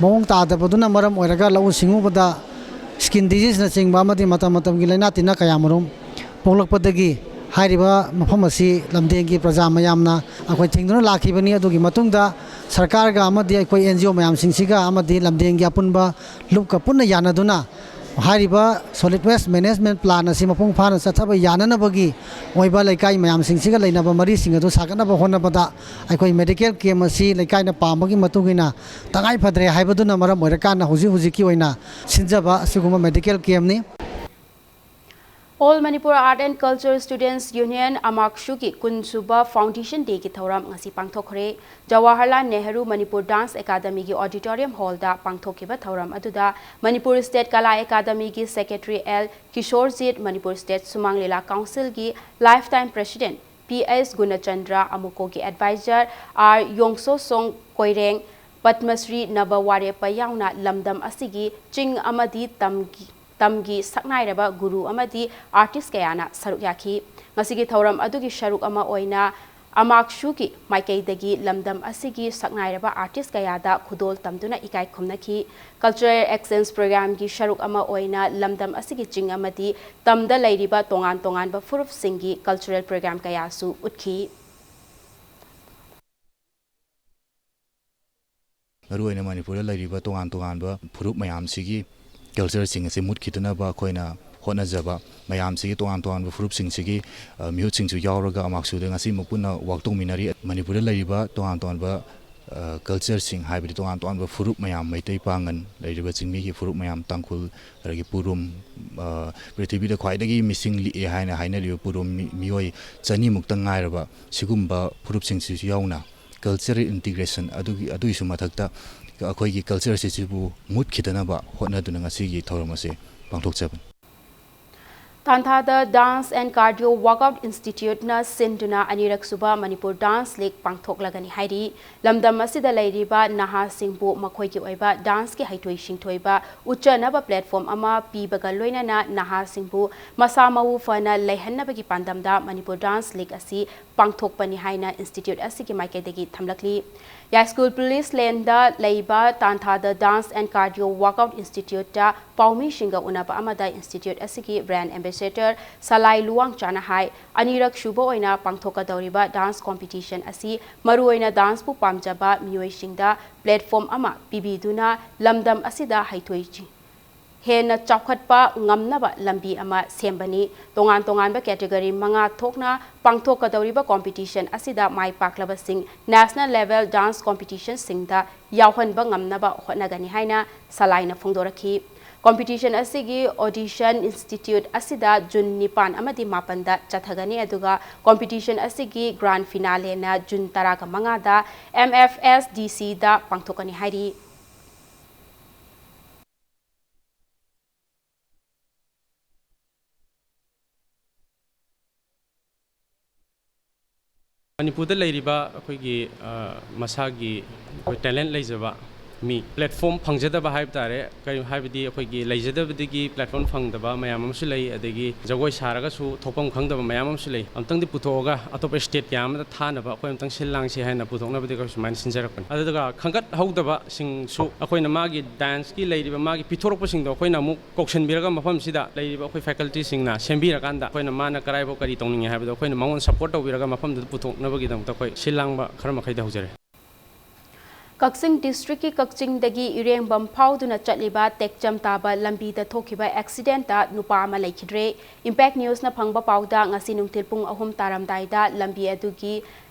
ꯃꯑꯣꯡ ꯇꯥꯗꯕꯗꯨꯅ ꯃꯔꯝ ꯑꯣꯏꯔꯒ ꯂꯧꯎ ꯁꯤꯡꯎꯕꯗ skin disease ꯅꯆꯤꯡꯕ ꯑꯃꯗꯤ ꯃꯇꯝ ꯃꯇꯝꯒꯤ ꯂꯥꯏꯅꯥ ꯇꯤꯟꯅꯥ ꯀꯌꯥꯃꯔꯨꯝ ꯄꯣꯛꯂꯛꯄꯗꯒꯤ ꯍꯥꯏꯔꯤꯕ ꯃꯐꯝ ꯑꯁꯤ ꯂꯝꯗꯦꯡꯒꯤ ꯄ꯭ꯔꯖꯥ ꯃꯌꯥꯝꯅ ꯑꯩꯈꯣꯏ ꯊꯤꯡꯗꯨꯅ ꯂꯥꯛꯈꯤꯕꯅꯤ꯫ ꯑꯗꯨꯒꯤ ꯃꯇꯨꯡꯗ ꯁꯔꯀꯥꯔꯒ ꯑꯃꯗꯤ ꯑꯩꯈꯣꯏ ꯑꯦꯟ ꯖꯤ ꯑꯣ ꯃꯌꯥꯝꯁꯤꯡꯁꯤꯒ ꯑꯃꯗꯤ ꯂꯝꯗꯦꯡꯒꯤ ꯑꯄꯨꯟꯕ ꯂꯨꯞꯀ ꯄꯨꯟꯅ ꯌꯥꯅꯗꯨꯅ ꯍꯥꯏꯔꯤꯕ solid waste management plan ꯑꯁꯤ ꯃꯄꯨꯡ ꯐꯥꯅ ꯆꯠꯊꯕ ꯌꯥꯅꯅꯕꯒꯤ ꯑꯣꯏꯕ ꯂꯩꯀꯥꯏ ꯃꯌꯥꯝꯁꯤꯡꯁꯤꯒ ꯂꯩꯅꯕ ꯃꯔꯤꯁꯤꯡ ꯑꯗꯨ ꯁꯥꯒꯠꯅꯕ ꯍꯣꯠꯅꯕꯗ ꯑꯩꯈꯣꯏ medical camp ꯑꯁꯤ ꯂꯩꯀꯥꯏꯅ ꯄꯥꯝꯕꯒꯤ ꯃꯇꯨꯡ ꯏꯟꯅ ꯇꯉꯥꯏ ꯐꯗ꯭ꯔꯦ ꯍꯥꯏꯕꯗꯨꯅ ꯃꯔꯝ ꯑꯣꯏꯔꯀꯥꯟꯗ ꯍꯧꯖꯤꯛ ꯍꯧꯖꯤꯛꯀꯤ ꯑꯣꯏꯅ ꯁꯤꯟꯖꯕ ꯑꯁꯤꯒꯨꯝꯕ medical campꯅꯤ꯫ All Manipur Art and Culture Students Union, ꯑꯃꯥꯛꯁꯨꯒꯤ ꯀꯨꯟ ꯁꯨꯕ Foundation Dayꯒꯤ ꯊꯧꯔꯝ ꯉꯁꯤ ꯄꯥꯡꯊꯣꯛꯈ꯭ꯔꯦ꯫ ꯖꯋꯥꯍꯔꯂꯥꯜ ꯅꯦꯍꯔꯨ ꯃꯅꯤꯄꯨꯔ Dance Academyꯒꯤ auditorium hallꯗ ꯄꯥꯡꯊꯣꯛꯈꯤꯕ ꯊꯧꯔꯝ ꯑꯗꯨꯗ ꯃꯅꯤꯄꯨꯔ State ꯀꯂꯥ Academyꯒꯤ Secretary L Kishorjit, Manipur State Sumang Lila Councilꯒꯤ Lifetime President P S Gunachandra, ꯑꯃꯨꯀꯣꯒꯤ advisor ꯑꯥꯔ ꯌꯣꯡꯁꯣꯁꯣꯡ ꯀꯣꯏꯔꯦꯡ, ꯄꯗꯃꯁ꯭ꯔꯤ ꯅꯕ ꯋꯥꯔꯦꯞꯄ ꯌꯥꯎꯅ ꯂꯝꯗꯝ ꯑꯁꯤꯒꯤ ꯆꯤꯡ ꯑꯃꯗꯤ ꯇꯝꯒꯤ, ꯇꯝꯒꯤ ꯁꯛꯅꯥꯏꯔꯕ ꯒꯨꯔꯨ ꯑꯃꯗꯤ artist ꯀꯌꯥꯅ ꯁꯔꯨꯛ ꯌꯥꯈꯤ꯫ ꯉꯁꯤꯒꯤ ꯊꯧꯔꯝ ꯑꯗꯨꯒꯤ ꯁꯔꯨꯛ ꯑꯃ ꯑꯣꯏꯅ ꯑꯃꯥꯛꯁꯨꯒꯤ ꯃꯥꯏꯀꯩꯗꯒꯤ ꯂꯝꯗꯝ ꯑꯁꯤꯒꯤ ꯁꯛꯅꯥꯏꯔꯕ artist ꯀꯌꯥꯗ ꯈꯨꯗꯣꯜ ꯇꯝꯗꯨꯅ ꯏꯀꯥꯏ ꯈꯨꯝꯅꯈꯤ꯫ Cultural exchange programmeꯒꯤ ꯁꯔꯨꯛ ꯑꯃ ꯑꯣꯏꯅ ꯂꯝꯗꯝ ꯑꯁꯤꯒꯤ ꯆꯤꯡ ꯑꯃꯗꯤ ꯇꯝꯗ ꯂꯩꯔꯤꯕ ꯇꯣꯉꯥꯟ ꯇꯣꯉꯥꯟꯕ ꯐꯨꯔꯨꯞꯁꯤꯡꯒꯤ cultural programme ꯀꯌꯥꯁꯨ ꯎꯠꯈꯤ꯫ ꯃꯔꯨꯑꯣꯏꯅ ꯃꯅꯤꯄꯨꯔꯗ ꯂꯩꯔꯤꯕ ꯇꯣꯉꯥꯟ ꯇꯣꯉꯥꯟꯕ ꯐꯨꯔꯨꯞ ꯃꯌꯥꯝꯁꯤꯒꯤ cultureꯁꯤꯡ ꯑꯁꯤ ꯃꯨꯠꯈꯤꯗꯅꯕ ꯑꯩꯈꯣꯏꯅ ꯍꯣꯠꯅꯖꯕ, ꯃꯌꯥꯝꯁꯤꯒꯤ ꯇꯣꯉꯥꯟ ꯇꯣꯉꯥꯟꯕ ꯐꯨꯔꯨꯞꯁꯤꯡꯁꯤꯒꯤ, ꯑ, ꯃꯤꯍꯨꯠꯁꯤꯡꯁꯨ ꯌꯥꯎꯔꯒ ꯑꯃꯥꯛꯁꯨꯗ ꯉꯁꯤꯃꯛ ꯄꯨꯟꯅ walk ꯇꯧꯃꯤꯟꯅꯔꯤ꯫ ꯃꯅꯤꯄꯨꯔꯗ ꯂꯩꯔꯤꯕ ꯇꯣꯉꯥꯟ ꯇꯣꯉꯥꯟꯕ, ꯑ, cultureꯁꯤꯡ, ꯍꯥꯏꯕꯗꯤ ꯇꯣꯉꯥꯟ ꯇꯣꯉꯥꯟꯕ ꯐꯨꯔꯨꯞ ꯃꯌꯥꯝ, ꯃꯩꯇꯩ, ꯄꯥꯉꯟ ꯂꯩꯔꯤꯕ ꯆꯤꯡꯃꯤꯒꯤ ꯐꯨꯔꯨꯞ ꯃꯌꯥꯝ, ꯇꯥꯡꯈꯨꯜ, ꯑꯗꯒꯤ ꯄꯨꯔꯨꯝ, ꯑ, ꯄ꯭ꯔꯤꯊꯤꯕꯤꯗ ꯈ꯭ꯋꯥꯏꯗꯒꯤ ꯃꯤꯁꯤꯡ ꯂꯤꯛꯑꯦ ꯍꯥꯏꯅ ꯍꯥꯏꯅꯔꯤꯕ ꯄꯨꯔꯨꯝ ꯃꯤ-, ꯃꯤꯑꯣꯏ ꯆꯅꯤꯃꯨꯛꯇ ꯉꯥꯏꯔꯕ ꯁꯤꯒꯨꯝꯕ ꯐꯨꯔꯨꯞꯁꯤꯡꯁꯤꯁꯨ ꯌꯥꯎꯅ cultural integration ꯑꯗꯨꯒꯤ, ꯑꯗꯨꯒꯤꯁꯨ ꯃꯊꯛꯇ ꯑꯩꯈꯣꯏꯒꯤ cultureꯁꯤꯁꯤꯕꯨ ꯃꯨꯠꯈꯤꯗꯅꯕ ꯍꯣꯠꯅꯗꯨꯅ ꯉꯁꯤꯒꯤ ꯊꯧꯔꯝ ꯑꯁꯤ ꯄꯥꯡꯊꯣꯛꯆꯕꯅꯤ꯫ ꯇꯥꯟꯊꯥꯗ Dance and Cardio Workout Instituteꯅ ꯁꯤꯟꯗꯨꯅ ꯑꯅꯤꯔꯛ ꯁꯨꯕ ꯃꯅꯤꯄꯨꯔ Dance League ꯄꯥꯡꯊꯣꯛꯂꯒꯅꯤ ꯍꯥꯏꯔꯤ꯫ ꯂꯝꯗꯝ ꯑꯁꯤꯗ ꯂꯩꯔꯤꯕ ꯅꯍꯥꯁꯤꯡꯕꯨ ꯃꯈꯣꯏꯒꯤ ꯑꯣꯏꯕ danceꯀꯤ ꯍꯩꯊꯣꯏ ꯁꯤꯡꯊꯣꯏꯕ ꯎꯠꯆꯅꯕ platform ꯑꯃ ꯄꯤꯕꯒ ꯂꯣꯏꯅꯅ ꯅꯍꯥꯁꯤꯡꯕꯨ ꯃꯁꯥ ꯃꯎ ꯐꯅ ꯂꯩꯍꯟꯅꯕꯒꯤ ꯄꯥꯟꯗꯝꯗ ꯃꯅꯤꯄꯨꯔ Dance League ꯑꯁꯤ ꯄꯥꯡꯊꯣꯛꯄꯅꯤ ꯍꯥꯏꯅ institute ꯑꯁꯤꯒꯤ ꯃꯥꯏꯀꯩꯗꯒꯤ ꯊꯝꯂꯛꯂꯤ꯫ ꯌꯥꯏꯁ꯭ꯀꯨꯜ ꯄꯨꯂꯤꯁ ꯂꯦꯟꯗ ꯂꯩꯕ ꯇꯥꯟꯊꯥꯗ Dance and Cardio Workout Instituteꯇ ꯄꯥꯎꯃꯤꯁꯤꯡꯒ ꯎꯅꯕ ꯑꯃꯗ institute ꯑꯁꯤꯒꯤ brand ambassador ꯑꯦꯗꯃꯤꯅꯤꯁꯇ꯭ꯔꯦꯇꯔ ꯁꯂꯥꯏ ꯂꯨꯋꯥꯡꯆꯥꯅ ꯍꯥꯏ, ꯑꯅꯤꯔꯛ ꯁꯨꯕ ꯑꯣꯏꯅ ꯄꯥꯡꯊꯣꯛꯀꯗꯧꯔꯤꯕ ꯗꯥꯟꯁ ꯀꯣꯝꯄꯤꯇꯤꯁꯟ ꯑꯁꯤ ꯃꯔꯨꯑꯣꯏꯅ ꯗꯥꯟꯁꯄꯨ ꯄꯥꯝꯖꯕ ꯃꯤꯑꯣꯏꯁꯤꯡꯗ ꯄ꯭ꯂꯦꯠꯐꯣꯝ ꯑꯃ ꯄꯤꯕꯤꯗꯨꯅ ꯂꯝꯗꯝ ꯑꯁꯤꯗ ꯍꯩꯊꯣꯏ ꯍꯦꯟꯅ ꯆꯥꯎꯈꯠꯄ ꯉꯝꯅꯕ ꯂꯝꯕꯤ ꯑꯃ ꯁꯦꯝꯕꯅꯤ꯫ ꯇꯣꯉꯥꯟ ꯇꯣꯉꯥꯟꯕ ꯀꯦꯇꯦꯒꯣꯔꯤ ꯃꯉꯥ ꯊꯣꯛꯅ ꯄꯥꯡꯊꯣꯛꯀꯗꯧꯔꯤꯕ ꯀꯣꯝꯄꯤꯇꯤꯁꯟ ꯑꯁꯤꯗ ꯃꯥꯏ ꯄꯥꯛꯂꯕꯁꯤꯡ ꯅꯦꯁꯅꯦꯜ ꯂꯦꯚꯦꯜ ꯗꯥꯟꯁ ꯀꯣꯝꯄꯤꯇꯤꯁꯟꯁꯤꯡꯗ ꯌꯥꯎꯍꯟꯕ ꯉꯝꯅꯕ ꯍꯣꯠꯅꯒꯅꯤ ꯍꯥꯏꯅ ꯁꯂꯥꯏꯅ ꯐꯣꯡꯗꯣꯔꯛꯈꯤ꯫ ꯀꯣꯝꯄꯤꯇꯤꯁꯟ ꯑꯁꯤꯒꯤ ꯑꯣꯗꯤꯁꯟ ꯏꯟꯁꯇꯤꯇ꯭ꯌꯨꯠ ꯑꯁꯤꯗ ꯖꯨꯟ ꯅꯤꯄꯥꯟ ꯑꯃꯗꯤ ꯃꯥꯄꯟꯗ ꯆꯠꯊꯒꯅꯤ, ꯑꯗꯨꯒ ꯀꯣꯝꯄꯤꯇꯤꯁꯟ ꯑꯁꯤꯒꯤ ꯒ꯭ꯔꯥꯟ ꯐꯤꯅꯥꯂꯦꯅ ꯖꯨꯟ ꯇꯔꯥꯒ ꯃꯉꯥꯗ ꯑꯦꯝ ꯑꯦꯐ ꯑꯦꯁ ꯗꯤ ꯁꯤꯗ ꯄꯥꯡꯊꯣꯛꯀꯅꯤ ꯍꯥꯏꯔꯤ꯫ ꯃꯅꯤꯄꯨꯔꯗ ꯂꯩꯔꯤꯕ ꯑꯩꯈꯣꯏꯒꯤ, ꯑ, ꯃꯁꯥꯒꯤ ꯑꯩꯈꯣꯏ ꯇꯦꯂꯦꯟꯠ ꯂꯩꯖꯕ ꯃꯤ, ꯄ꯭ꯂꯦꯠꯐꯣꯝ ꯐꯪꯖꯗꯕ ꯍꯥꯏꯕ ꯇꯥꯔꯦ, ꯀꯔꯤ ꯍꯥꯏꯕꯗꯤ ꯑꯩꯈꯣꯏꯒꯤ ꯂꯩꯖꯗꯕꯗꯒꯤ ꯄ꯭ꯂꯦꯠꯐꯣꯝ ꯐꯪꯗꯕ ꯃꯌꯥꯝ ꯑꯃꯁꯨ ꯂꯩ, ꯑꯗꯒꯤ ꯖꯒꯣꯏ ꯁꯥꯔꯒꯁꯨ ꯊꯣꯛꯐꯝ ꯈꯪꯗꯕ ꯃꯌꯥꯝ ꯑꯃꯁꯨ ꯂꯩ꯫ ꯑꯃꯨꯛꯇꯪꯗꯤ ꯄꯨꯊꯣꯛꯑꯒ ꯑꯇꯣꯞꯄ ꯁ꯭ꯇꯦꯠ ꯀꯌꯥ ꯑꯃꯗ ꯊꯥꯅꯕ ꯑꯩꯈꯣꯏ ꯑꯃꯨꯛꯇꯪ ꯁꯤꯜ ꯂꯥꯡꯁꯤ ꯍꯥꯏꯅ ꯄꯨꯊꯣꯛꯅꯕꯗꯤ ꯑꯩꯈꯣꯏ ꯁꯨꯃꯥꯏꯅ ꯁꯤꯟꯖꯔꯛꯄꯅꯤ꯫ ꯑꯗꯨꯒ ꯈꯟꯒꯠꯍꯧꯗꯕꯁꯤꯡꯁꯨ ꯑꯩꯈꯣꯏꯅ ꯃꯥꯒꯤ ꯗꯥꯟꯁꯀꯤ ꯂꯩꯔꯤꯕ ꯃꯥꯒꯤ ꯄꯤꯊꯣꯔꯛꯄꯁꯤꯡꯗꯣ ꯑꯩꯈꯣꯏꯅ ꯑꯃꯨꯛ ꯀꯧꯁꯤꯟꯕꯤꯔꯒ ꯃꯐꯝꯁꯤꯗ ꯂꯩꯔꯤꯕ ꯑꯩꯈꯣꯏ ꯐꯦꯀꯜꯇꯤꯁꯤꯡꯅ ꯁꯦꯝꯕꯤꯔꯀꯥꯟꯗ ꯑꯩꯈꯣꯏꯅ ꯃꯥꯅ ꯀꯔꯥꯏꯐꯥꯎ ꯀꯔꯤ ꯇꯧꯅꯤꯡꯉꯦ ꯍꯥꯏꯕꯗꯣ ꯑꯩꯈꯣꯏꯅ ꯃꯉꯣꯟꯗ ꯁꯄꯣꯔꯠ ꯇꯧꯕꯤꯔꯒ ꯃꯐꯝꯗꯨꯗ ꯄꯨꯊꯣꯛꯅꯕꯒꯤꯗꯃꯛꯇ ꯑꯩꯈꯣꯏ ꯁꯤꯜ ꯂꯥꯡꯕ ꯈꯔ ꯃꯈꯩꯗꯤ ꯍꯧꯖꯔꯦ꯫ ꯀꯛꯆꯤꯡ ꯗꯤꯁꯇ꯭ꯔꯤꯛꯀꯤ ꯀꯛꯆꯤꯡꯗꯒꯤ ꯏꯔꯦꯡꯕꯝ ꯐꯥꯎꯗꯨꯅ ꯆꯠꯂꯤꯕ ꯇꯦꯛꯆꯝ ꯇꯥꯕ ꯂꯝꯕꯤꯗ ꯊꯣꯛꯈꯤꯕ ꯑꯦꯛꯁꯤꯗꯦꯟꯇ ꯅꯨꯄꯥ ꯑꯃ ꯂꯩꯈꯤꯗ꯭ꯔꯦ꯫ ꯏꯝꯄꯦꯛ ꯅ꯭ꯌꯨꯁꯅ ꯐꯪꯕ ꯄꯥꯎꯗ ꯉꯁꯤ ꯅꯨꯡꯊꯤꯜ ꯄꯨꯡ ꯑꯍꯨꯝ ꯇꯥꯔꯝꯗꯥꯏꯗ ꯂꯝꯕꯤ ꯑꯗꯨꯒꯤ